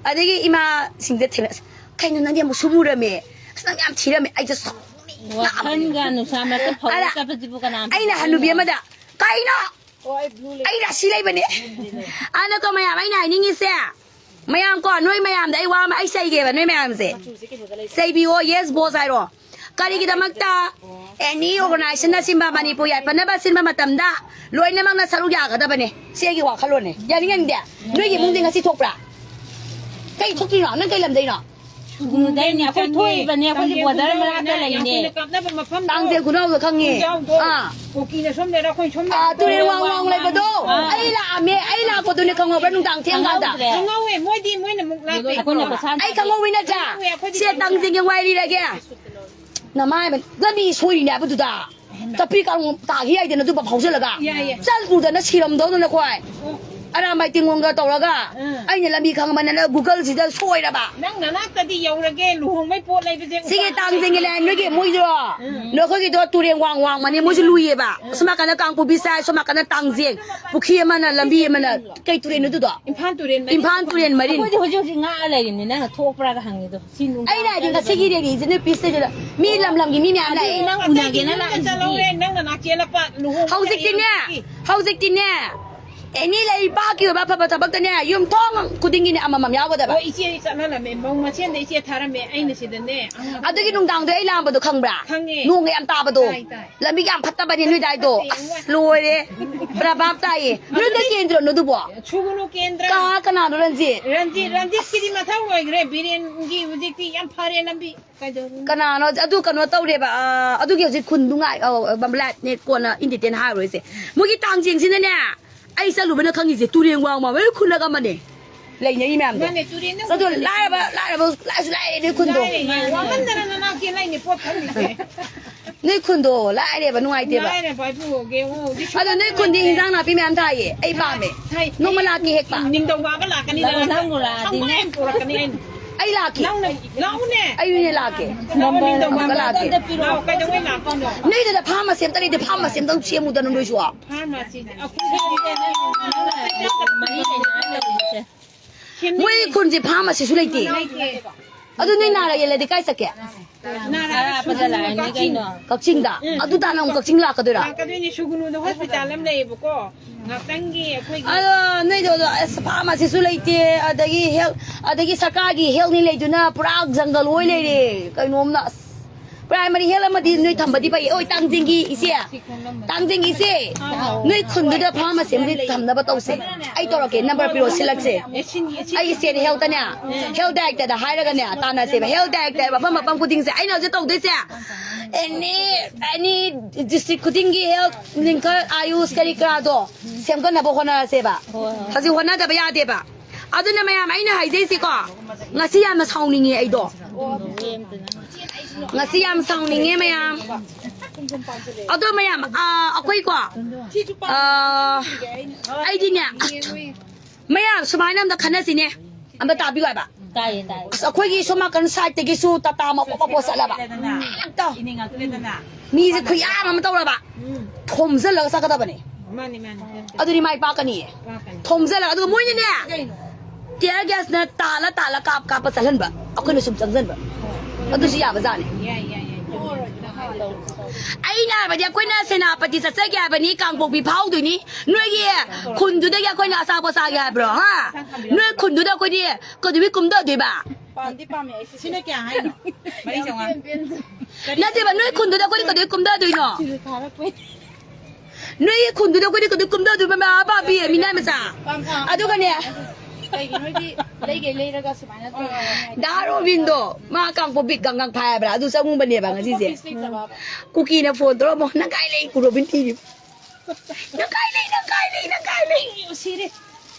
ꯑꯗꯒꯤ ꯏꯃꯥꯁꯤꯡꯗ ꯊꯦꯡꯅ, "ꯑꯁ, ꯀꯩꯅꯣ ꯅꯪꯗꯤ ꯑꯃꯨꯛꯁꯨ ꯃꯨꯔꯝꯃꯦ? ꯑꯁ, ꯅꯪꯗꯤ ꯌꯥꯝ ꯊꯤꯔꯝꯃꯦ?" ꯑꯩꯁꯦ ꯁꯥꯎꯅꯤꯡꯉꯛꯑꯕꯅꯦ꯫ ꯋꯥꯈꯜꯒ ꯅꯨꯡꯁꯥ ꯃꯔꯛꯇ ꯐꯧꯔ ꯑꯗ ꯆꯠꯄꯁꯤꯕꯨ ꯀꯅꯥꯝꯇ ꯑꯩꯅ ꯍꯅꯨꯕꯤ ꯈꯪꯉꯣꯏ꯫ ꯑꯃꯗ, "ꯀꯩꯅꯣ?" ꯑꯩ ꯔꯥꯁꯤ ꯂꯩꯕꯅꯦ꯫ ꯑꯗꯨꯅꯀꯣ ꯃꯌꯥꯝ, ꯑꯩꯅ ꯍꯥꯏꯅꯤꯡꯉꯤꯁꯦ, ꯃꯌꯥꯝ ꯀꯣ, ꯅꯣꯏ ꯃꯌꯥꯝꯗ ꯑꯩ ꯋꯥ ꯑꯃ, ꯑꯩ ꯆꯩꯒꯦꯕ ꯅꯣꯏ ꯃꯌꯥꯝꯁꯦ꯫ ꯆꯩꯕꯤꯌꯣ, yes boss ꯍꯥꯏꯔꯣ꯫ ꯀꯔꯤꯒꯤꯗꯃꯛꯇ any organizationꯅ ꯁꯤꯟꯕ, ꯃꯅꯤꯄꯨꯔ ꯌꯥꯏꯐꯅꯕ ꯁꯤꯟꯕ ꯃꯇꯝꯗ ꯂꯣꯏꯅꯃꯛꯅ ꯁꯔꯨꯛ ꯌꯥꯒꯗꯕꯅꯦ? ꯁꯤ ꯑꯩꯒꯤ ꯋꯥꯈꯜꯂꯣꯟꯅꯦ꯫ ꯌꯥꯅꯤꯡ ꯌꯥꯅꯤꯡꯗꯦ꯫ ꯅꯣꯏꯒꯤ ꯏꯃꯨꯡꯗꯤ ꯉꯁꯤ ꯊꯣꯛꯄ꯭ꯔꯥ? ꯀꯩ ꯊꯣꯛꯇ꯭ꯔꯤꯅꯣ? ꯅꯪ ꯀꯩ ꯂꯝꯗꯩꯅꯣ? ꯁꯨꯒꯅꯨꯗꯩꯅꯦ, ꯑꯩꯈꯣꯏ ꯊꯣꯛꯏꯕꯅꯦ, ꯑꯩꯈꯣꯏꯗꯤ ꯇꯥꯡꯖꯦꯜ border ꯈꯨꯅꯧꯅꯦ, ꯃꯅꯥꯛꯇ ꯂꯩꯅꯦ꯫ ꯑꯩꯈꯣꯏꯅ ꯀꯥꯞꯅꯕ ꯃꯐꯝꯗꯣ꯫ ꯇꯥꯡꯖꯦꯜ ꯈꯨꯅꯧꯗ ꯈꯪꯉꯦ꯫ ꯈꯨꯟꯖꯥꯎꯗꯣ꯫ ꯑꯥ꯫ ꯀꯨꯀꯤꯅ ꯁꯣꯝꯗ ꯂꯩꯔꯦ, ꯑꯩꯈꯣꯏꯅ ꯁꯣꯝꯗ ꯑꯥ, ꯂꯩꯔꯦ꯫ ꯇꯨꯔꯦꯜ ꯋꯥꯡ ꯋꯥꯡ ꯂꯩꯕꯗꯣ꯫ ꯑꯥ꯫ ꯑꯩ ꯂꯥꯛꯑꯝꯃꯦ, ꯑꯩ ꯂꯥꯛꯄꯗꯨꯅꯦ ꯈꯪꯍꯧꯕ꯭ꯔꯥ ꯅꯨꯡꯗꯥꯡ ꯊꯦꯡꯀꯥꯟꯗ? ꯈꯪꯍꯧꯗ꯭ꯔꯦ꯫ ꯈꯪꯍꯧꯋꯦ, ꯃꯣꯏꯗꯤ ꯃꯣꯏꯅ ꯑꯃꯨꯛ ꯂꯥꯞꯄꯦ꯫ ꯑꯩꯈꯣꯏꯅ ꯄꯩꯁꯥ ꯑꯩ ꯈꯪꯍꯧꯋꯤ ꯅꯠꯇ꯭ꯔꯥ? ꯈꯪꯍꯧꯋꯦ, ꯑꯩꯈꯣꯏꯗꯤ ꯁꯦ ꯈꯪꯍꯧꯋꯦ꯫ ꯇꯥꯡꯖꯦꯜꯒꯤ ꯋꯥꯔꯤ ꯂꯤꯔꯒꯦ꯫ ꯅꯃꯥꯏ ꯂꯝꯕꯤ ꯁꯣꯏꯔꯤꯅꯦ ꯍꯥꯏꯕꯗꯨꯗ꯫ ꯆꯠꯄꯤ ꯀꯥꯡꯂꯣꯡ ꯇꯥꯈꯤ ꯌꯥꯏꯗꯅ ꯑꯗꯨ ꯐꯥꯎꯖꯜꯂꯒ꯫ ꯌꯥꯏ, ꯌꯥꯏ꯫ ꯆꯠꯂꯨꯗꯅ ꯁꯤꯔꯝꯗꯧꯗꯅ ꯈꯣꯏ꯫ ꯑꯣ꯫ ꯑꯔꯥꯝꯕꯥꯏ ꯇꯦꯡꯒꯣꯡꯒ ꯇꯧꯔꯒ ꯎꯝ꯫ ꯑꯩꯅ ꯂꯝꯕꯤ ꯈꯪꯕꯅꯤꯅ Googleꯁꯤꯗ ꯁꯣꯏꯔꯕ꯫ ꯅꯪ ꯅꯅꯥꯛꯇꯗꯤ ꯌꯧꯔꯒꯦ ꯂꯨꯍꯣꯡꯕꯩ ꯄꯣꯠ ꯂꯩꯕꯁꯦ ꯁꯤꯒꯤ ꯎꯄꯥ ꯇꯥꯡꯖꯦꯡꯒꯤ ꯂꯩꯇꯦ꯫ ꯂꯥꯏꯟ ꯅꯣꯏꯒꯤ ꯃꯣꯏꯗꯣ ꯎꯝ꯫ ꯅꯈꯣꯏꯒꯤꯗꯣ ꯇꯨꯔꯦꯟ ꯋꯥꯡ ꯋꯥꯡꯃꯅꯤ ꯃꯣꯏꯁꯨ ꯂꯨꯏꯌꯦꯕ꯫ ꯎꯝ꯫ ꯁꯣꯝ ꯅꯥꯀꯟꯗ ꯀꯥꯡꯄꯣꯛꯄꯤ ꯁꯥꯏ, ꯁꯣꯝ ꯅꯥꯀꯟꯗ ꯇꯥꯡꯖꯦꯡ꯫ ꯄꯨꯈ꯭ꯔꯤ ꯑꯃꯅ ꯂꯝꯕꯤ ꯑꯃꯅ ꯀꯩ ꯇꯨꯔꯦꯟꯅꯣ ꯑꯗꯨꯗꯣ? ꯏꯝꯐꯥꯜ ꯇꯨꯔꯦꯟ ꯃꯔꯤꯟ꯫ ꯏꯝꯐꯥꯜ ꯇꯨꯔꯦꯟ ꯃꯔꯤꯟ꯫ ꯑꯩꯈꯣꯏꯗꯤ ꯍꯧꯖꯤꯛ ꯍꯧꯖꯤꯛ ꯉꯥꯛꯑ ꯂꯩꯔꯤꯅꯦ ꯅꯪꯅ ꯊꯣꯛꯄ꯭ꯔꯥꯒ ꯍꯪꯉꯤꯗꯣ꯫ ꯁꯤ ꯅꯨꯡꯗꯥꯡ ꯑꯩꯅ ꯍꯥꯏꯗꯤ ꯉꯁꯤꯒꯤ ꯔꯦꯂꯤꯁꯤꯅ ꯄꯤꯁꯇꯩꯗꯨꯗ ꯃꯤ ꯂꯝ ꯂꯝꯒꯤ ꯃꯤ ꯃꯌꯥꯝ ꯑꯗꯨꯗꯤ ꯂꯥꯛꯑꯦ꯫ ꯅꯪ ꯎꯅꯒꯦꯅ ꯂꯥꯛꯏꯁꯤꯗꯤ꯫ ꯆꯠꯍꯧꯔꯦ, ꯅꯪ ꯅꯅꯥꯛ ꯆꯦꯜꯂꯛꯄ ꯂꯨꯍꯣꯡꯕ ꯍꯧꯖꯤꯛꯇꯤꯅꯦ, ꯌꯥꯏ꯫ ꯍꯧꯖꯤꯛꯇꯤꯅꯦ, ꯑꯦꯅꯤ ꯂꯩꯕꯥꯛꯀꯤ ꯑꯣꯏꯕ ꯑꯐꯕ ꯊꯕꯛꯇꯅꯦ ꯌꯨꯝꯊꯣꯡ ꯈꯨꯗꯤꯡꯒꯤꯅꯦ ꯑꯃꯃꯝ ꯌꯥꯎꯒꯗꯕ꯫ ꯍꯣꯏ, ꯏꯆꯦ ꯆꯠꯍꯜꯂꯝꯃꯦ, ꯃꯧ ꯃꯁꯦꯟꯗ ꯏꯆꯦ ꯊꯥꯔꯝꯃꯦ, ꯑꯩꯅ ꯁꯤꯗꯅꯦ꯫ ꯑꯗꯨꯒꯤ ꯅꯨꯡꯗꯥꯡꯗꯣ ꯑꯩ ꯂꯥꯛꯑꯝꯕꯗꯣ ꯈꯪꯕ꯭ꯔꯥ? ꯈꯪꯉꯦ꯫ ꯅꯣꯡꯒ ꯌꯥꯝ ꯇꯥꯕꯗꯣ꯫ ꯇꯥꯏ, ꯇꯥꯏ꯫ ꯂꯝꯕꯤꯒ ꯌꯥꯝ ꯐꯠꯇꯕꯅꯦ ꯅꯣꯏ ꯑꯗꯥꯏꯗꯣ꯫ ꯐꯠꯇꯦ, ꯑꯁ, ꯂꯣꯏꯔꯦ꯫ ꯄ꯭ꯔꯚꯥꯞ ꯇꯥꯏꯌꯦ꯫ ꯅꯣꯏ ꯀꯩ ꯑꯗꯨꯗꯤ ꯀꯦꯟꯗ꯭ꯔꯣꯅꯣ ꯑꯗꯨꯕꯣ? ꯁꯨꯒꯨꯅꯨ ꯀꯦꯟꯗ꯭ꯔ꯫ ꯀꯥ-, ꯀꯅꯥꯅꯣ ꯔꯟꯖꯤꯠ? ꯔꯟꯖꯤꯠ, ꯔꯟꯖꯤꯠꯀꯤꯗꯤ ꯃꯊꯧ ꯂꯣꯏꯈ꯭ꯔꯦ꯫ ꯕꯤꯔꯦꯟꯒꯤ ꯍꯧꯖꯤꯛꯇꯤ ꯌꯥꯝ ꯐꯔꯦ ꯂꯝꯕꯤ꯫ ꯀꯩꯗꯧꯔꯨꯅꯤ? ꯀꯅꯥꯅꯣ ꯑꯗꯨ ꯀꯩꯅꯣ ꯇꯧꯔꯦꯕ, ꯑ, ꯑꯗꯨꯒꯤ ꯍꯧꯖꯤꯛ ꯈꯨꯟꯗꯨ ꯉꯥꯏ-, ꯑ, ꯑ, ꯂꯥꯏꯠꯅꯦ, ꯀꯣꯟꯅ ꯏꯟꯗꯤꯇꯦꯟ ꯍꯥꯏꯔꯔꯣꯏꯁꯦ꯫ ꯃꯣꯏꯒꯤ ꯇꯥꯡꯖꯦꯡꯁꯤꯅꯅꯦ, ꯑꯩ ꯆꯠꯂꯨꯕꯅ ꯈꯪꯉꯤꯁꯦ, ꯇꯨꯔꯦꯟ ꯋꯥꯡꯃ ꯂꯣꯏ ꯈꯨꯜꯂꯒ ꯑꯃꯅꯦ ꯂꯩꯅꯔꯤ ꯃꯌꯥꯝꯗꯣ꯫ ꯃꯥꯅꯦ, ꯇꯨꯔꯦꯟꯗ ꯑꯗꯣ ꯈꯨꯜꯂꯒ ꯂꯥꯏꯔꯕ, ꯂꯥꯏꯔꯕ, ꯂꯥꯏꯁꯨ ꯂꯥꯏꯔꯦ ꯅꯣꯏ ꯈꯨꯟꯗꯣ꯫ ꯂꯥꯏꯔꯦ, ꯋꯥꯃꯟꯗꯅ ꯅꯅꯥꯛ ꯆꯦꯜꯂꯛꯏꯅꯦ ꯄꯣꯠ ꯐꯪꯉꯤꯁꯦ꯫ ꯅꯣꯏ ꯈꯨꯟꯗꯣ ꯂꯥꯏꯔꯦꯕ, ꯅꯨꯡꯉꯥꯏꯇꯦꯕ꯫ ꯂꯥꯏꯔꯕ ꯍꯥꯏꯕꯨ ꯌꯦꯡꯉꯨ, ꯍꯧꯖꯤꯛ ꯑꯗꯣ ꯅꯣꯏ ꯈꯨꯟꯗꯤ ꯁꯣꯝꯗ ꯍꯤꯟꯖꯥꯡ ꯅꯥꯄꯤ ꯃꯌꯥꯝ ꯊꯥꯏꯌꯦ, ꯑꯩ ꯄꯥꯝꯃꯦ꯫ ꯊꯥꯏ꯫ ꯅꯣꯡꯃ ꯂꯥꯛꯀꯦ ꯍꯦꯛꯄ꯫ ꯅꯤꯡꯊꯧꯀꯥꯕ ꯂꯥꯛꯀꯅꯤ, ꯂꯥꯛꯑꯣ, ꯅꯪ ꯅꯪꯕꯨ ꯂꯥꯛꯑꯗꯤ ꯁꯪꯒꯣꯝ ꯅꯪ꯫ ꯄꯨꯔꯛꯀꯅꯤ ꯑꯩꯅ꯫ ꯑꯩ ꯂꯥꯛꯀꯦ꯫ ꯅꯪꯅ ꯂꯥꯛꯎꯅꯦ꯫ ꯑꯩ ꯑꯣꯏꯅ ꯂꯥꯛꯀꯦ꯫ ꯅꯪꯅ ꯅꯤꯡꯊꯧꯀꯥꯕ ꯑꯝꯇ ꯂꯥꯛꯀꯦ꯫ ꯂꯥꯛꯑꯣ, ꯀꯩꯗꯧꯉꯩ ꯂꯥꯛꯇꯣꯏꯅꯣ? ꯅꯣꯏꯗꯨꯗ ꯐꯥꯔꯃꯥꯁꯤ ꯑꯝꯇ ꯂꯩꯇꯦ, ꯐꯥꯔꯃꯥꯁꯤ ꯑꯝꯇꯪ ꯁꯦꯝꯃꯨꯗꯅ ꯅꯣꯏꯁꯨ꯫ ꯐꯥꯔꯃꯥꯁꯤꯁꯦ ꯑꯩꯈꯣꯏ ꯃꯔꯤ ꯂꯩꯅꯔ ꯂꯩꯔꯤꯁꯦ꯫ ꯁꯦꯝꯅꯤꯡꯉꯦ꯫ ꯃꯣꯏ ꯈꯨꯟꯁꯦ ꯐꯥꯔꯃꯥꯁꯤꯁꯨ ꯂꯩꯇꯦ꯫ ꯂꯩꯇꯦ꯫ ꯑꯗꯨ ꯅꯣꯏ ꯅꯥꯔꯛ ꯌꯦꯜꯂꯗꯤ ꯀꯥꯏ ꯆꯠꯀꯦ? ꯅꯥꯔꯛ ꯌꯦꯜꯂꯗꯤ ꯀꯛꯆꯤꯡꯗ꯫ ꯑꯗꯨ ꯇꯥꯅ ꯑꯃꯨꯛ ꯀꯛꯆꯤꯡ ꯂꯥꯛꯀꯗꯣꯏꯔꯥ? ꯂꯥꯛꯀꯗꯣꯏꯅꯦ꯫ ꯁꯨꯒꯨꯅꯨꯗ ꯍꯣꯁꯄꯤꯇꯥꯜ ꯑꯃ ꯂꯩꯌꯦꯕꯀꯣ꯫ ꯉꯥꯛꯇꯪꯒꯤ ꯑꯩꯈꯣꯏꯒꯤ ꯑꯗꯣ ꯅꯣꯏꯗꯣ, ꯑꯗꯣ, ꯑꯁ, ꯐꯥꯔꯃꯥꯁꯤꯁꯨ ꯂꯩꯇꯦ, ꯑꯗꯒꯤ ꯍꯦꯜ-, ꯑꯗꯒꯤ ꯁꯔꯀꯥꯔꯒꯤ ꯍꯦꯜꯠꯅꯤ ꯂꯩꯗꯨꯅ ꯄꯨꯔꯥ ꯖꯪꯒꯜ ꯑꯣꯏ ꯂꯩꯔꯦ꯫ ꯀꯩꯅꯣꯝꯅ, ꯑꯁ, ꯄ꯭ꯔꯥꯏꯃꯔꯤ ꯍꯦꯜꯠ ꯑꯃꯗꯤ ꯅꯣꯏ ꯊꯝꯕꯗꯤ ꯐꯩ꯫ ꯑꯣꯏ, ꯇꯥꯡꯖꯤꯡꯒꯤ ꯏꯆꯦ, ꯇꯥꯡꯖꯤꯡꯒꯤ ꯏꯆꯦ, ꯅꯣꯏ ꯈꯨꯟꯗꯨꯗ ꯐꯥꯔꯃꯥꯁꯤ ꯑꯃꯗꯤ ꯊꯝꯅꯕ ꯇꯧꯁꯦ꯫ ꯑꯩ ꯇꯧꯔꯛꯀꯦ, ꯅꯝꯕꯔ ꯄꯤꯔꯛꯑꯣ, ꯁꯤꯜꯂꯛꯁꯦ꯫ ꯑꯩ ꯏꯁꯇꯦꯠ ꯍꯦꯜꯠꯇꯅꯦ, ꯍꯦꯜꯠ ꯗꯥꯏꯔꯦꯛꯇꯔꯗ ꯍꯥꯏꯔꯒꯅꯦ, ꯇꯥꯟꯅꯁꯦꯕ꯫ ꯍꯦꯜꯠ ꯗꯥꯏꯔꯦꯛꯇꯔ ꯃꯐꯝ ꯃꯐꯝ ꯈꯨꯗꯤꯡꯁꯦ ꯑꯩꯅ ꯍꯧꯖꯤꯛ ꯇꯧꯗꯣꯏꯁꯦ꯫ ꯑꯦꯅꯤ, ꯑꯦꯅꯤ ꯗꯤꯁꯇ꯭ꯔꯤꯛ ꯈꯨꯗꯤꯡꯒꯤ ꯍꯦꯜꯠ ꯂꯤꯡꯀꯔ, ꯑꯥꯌꯨꯁ ꯀꯔꯤ ꯀꯔꯥꯗꯣ ꯁꯦꯝꯒꯠꯅꯕ ꯍꯣꯠꯅꯔꯁꯦꯕ꯫ ꯍꯣꯏ, ꯍꯣꯏ꯫ ꯍꯧꯖꯤꯛ ꯍꯣꯠꯅꯗꯕ ꯌꯥꯗꯦꯕ꯫ ꯑꯗꯨꯅ ꯃꯌꯥꯝ, ꯑꯩꯅ ꯍꯥꯏꯖꯩꯁꯤꯀꯣ, ꯉꯁꯤ ꯌꯥꯝꯅ ꯁꯥꯎꯅꯤꯡꯉꯦ ꯑꯩꯗꯣ꯫ ꯉꯁꯤ ꯌꯥꯝ ꯁꯥꯎꯅꯤꯡꯉꯦ ꯃꯌꯥꯝ꯫ ꯑꯗꯣ ꯃꯌꯥꯝ, ꯑꯥ, ꯑꯩꯈꯣꯏꯀꯣ, ꯑꯥ, ꯑꯩꯗꯤꯅꯦ, ꯃꯌꯥꯝ ꯁꯨꯃꯥꯏꯅ ꯑꯝꯇ ꯈꯟꯅꯁꯤꯅꯦ, ꯑꯝꯇ ꯇꯥꯕꯤꯌꯨ ꯍꯥꯏꯕ꯫ ꯇꯥꯏꯌꯦ, ꯇꯥꯏꯌꯦ꯫ ꯑꯁ, ꯑꯩꯈꯣꯏꯒꯤ ꯁꯣꯝ ꯅꯥꯀꯟ ꯁꯥꯏꯠꯇꯒꯤꯁꯨ ꯇꯥꯇꯥ ꯃꯄꯣ ꯃꯄꯣ ꯆꯠꯂꯕ꯫ ꯂꯦꯗꯅ, ꯇꯥꯎ꯫ ꯏꯅꯦ ꯉꯥꯛꯇ ꯂꯦꯗꯅ꯫ ꯃꯤꯁꯦ ꯈꯨꯌꯥꯝ ꯑꯃ ꯇꯧꯔꯕ꯫ ꯎꯝ꯫ ꯊꯣꯝꯖꯤꯜꯂꯒ ꯆꯠꯀꯗꯕꯅꯦ꯫ ꯃꯥꯅꯤ, ꯃꯥꯅꯤ꯫ ꯑꯗꯨꯗꯤ ꯃꯥꯏ ꯄꯥꯛꯀꯅꯤꯌꯦ꯫ ꯄꯥꯛꯀꯅꯤ꯫ ꯊꯣꯝꯖꯤꯜꯂꯒ, ꯑꯗꯨꯒ ꯃꯣꯏꯅꯅꯦ, ꯀꯩꯅꯣ? ꯇꯤꯌꯔ ꯒ꯭ꯌꯥꯁꯅ ꯇꯥꯜꯂ ꯇꯥꯜꯂ ꯀꯥꯞ ꯀꯥꯞꯄ ꯆꯠꯍꯟꯕ꯫ ꯑꯩꯈꯣꯏꯅ ꯁꯨꯝ ꯆꯪꯁꯤꯟꯕ꯫ ꯍꯣꯏ꯫ ꯑꯗꯨꯁꯨ ꯌꯥꯕꯖꯥꯠꯅꯤ꯫ ꯌꯥꯏ, ꯌꯥꯏ, ꯌꯥꯏ꯫ ꯑꯩꯅ ꯍꯥꯏꯕꯗꯤ ꯑꯩꯈꯣꯏꯅ ꯁꯦꯅꯥꯄꯇꯤ ꯆꯠꯆꯒꯦ ꯍꯥꯏꯕꯅꯤ, ꯀꯥꯡꯄꯣꯛꯄꯤ ꯐꯥꯎꯗꯣꯏꯅꯤ꯫ ꯅꯣꯏꯒꯤ ꯈꯨꯟꯗꯨꯗꯒꯤ ꯑꯩꯈꯣꯏꯅ ꯑꯆꯥꯄꯣꯠ ꯆꯥꯒꯦ ꯍꯥꯏꯕ꯭ꯔꯣ? ꯍꯥ? ꯅꯣꯏ ꯈꯨꯟꯗꯨꯗ ꯑꯩꯈꯣꯏꯗꯤ ꯀꯩꯗꯧꯕꯩ ꯀꯨꯝꯊꯗꯣꯏꯕ? ꯄꯥꯝꯗꯤ ꯄꯥꯝꯃꯦ ꯑꯩꯁꯦ꯫ ꯁꯤꯅ ꯀꯌꯥ ꯍꯥꯏꯅꯣ? ꯃꯔꯤ ꯆꯥꯝꯃꯉꯥ꯫ ꯅꯠꯇꯦꯕ, ꯅꯣꯏ ꯈꯨꯟꯗꯨꯗ ꯑꯩꯈꯣꯏꯗꯤ ꯀꯩꯗꯧꯕꯩ ꯀꯨꯝꯊꯗꯣꯏꯅꯣ? ꯁꯤꯁꯨ ꯊꯥꯔꯛꯄꯩ꯫ ꯅꯣꯏꯒꯤ ꯈꯨꯟꯗꯨꯗ ꯑꯩꯈꯣꯏꯗꯤ ꯀꯩꯗꯧꯕꯩ ꯀꯨꯝꯊꯗꯣꯏꯕ, ꯃꯃꯥ ꯄꯥꯕꯤ, ꯃꯤꯅꯥꯏ ꯃꯆꯥ? ꯄꯥꯝ-, ꯑꯥ, ꯑꯗꯨꯒꯅꯦ꯫ ꯀꯩꯒꯤꯅꯣꯗꯤ ꯂꯩꯒꯦ ꯂꯩꯔꯒ ꯁꯨꯃꯥꯏꯅ ꯇꯧꯔꯒ ꯗꯥ ꯔꯣꯕꯤꯟꯗꯣ, ꯃꯥ ꯀꯥꯡꯄꯣꯛꯄꯤ ꯒꯪꯒꯪ ꯐꯥꯏ ꯍꯥꯏꯕ꯭ꯔꯥ? ꯑꯗꯨ ꯆꯪꯉꯨꯕꯅꯦꯕ ꯉꯁꯤꯁꯦ꯫ ꯑꯣꯐꯤꯁ ꯂꯩꯇ꯭ꯔꯕꯕ? ꯀꯨꯀꯤꯅ ꯐꯣꯟ ꯇꯧꯔ ꯑꯃꯨꯛ, "ꯅꯪ ꯀꯥꯏ ꯂꯩ?" ꯔꯣꯕꯤꯟ ꯊꯤꯔꯤ꯫ "ꯅꯪ ꯀꯥꯏ ꯂꯩ? ꯅꯪ ꯀꯥꯏ ꯂꯩ? ꯅꯪ ꯀꯥꯏ ꯂꯩ?" ꯁꯤꯔꯦ꯫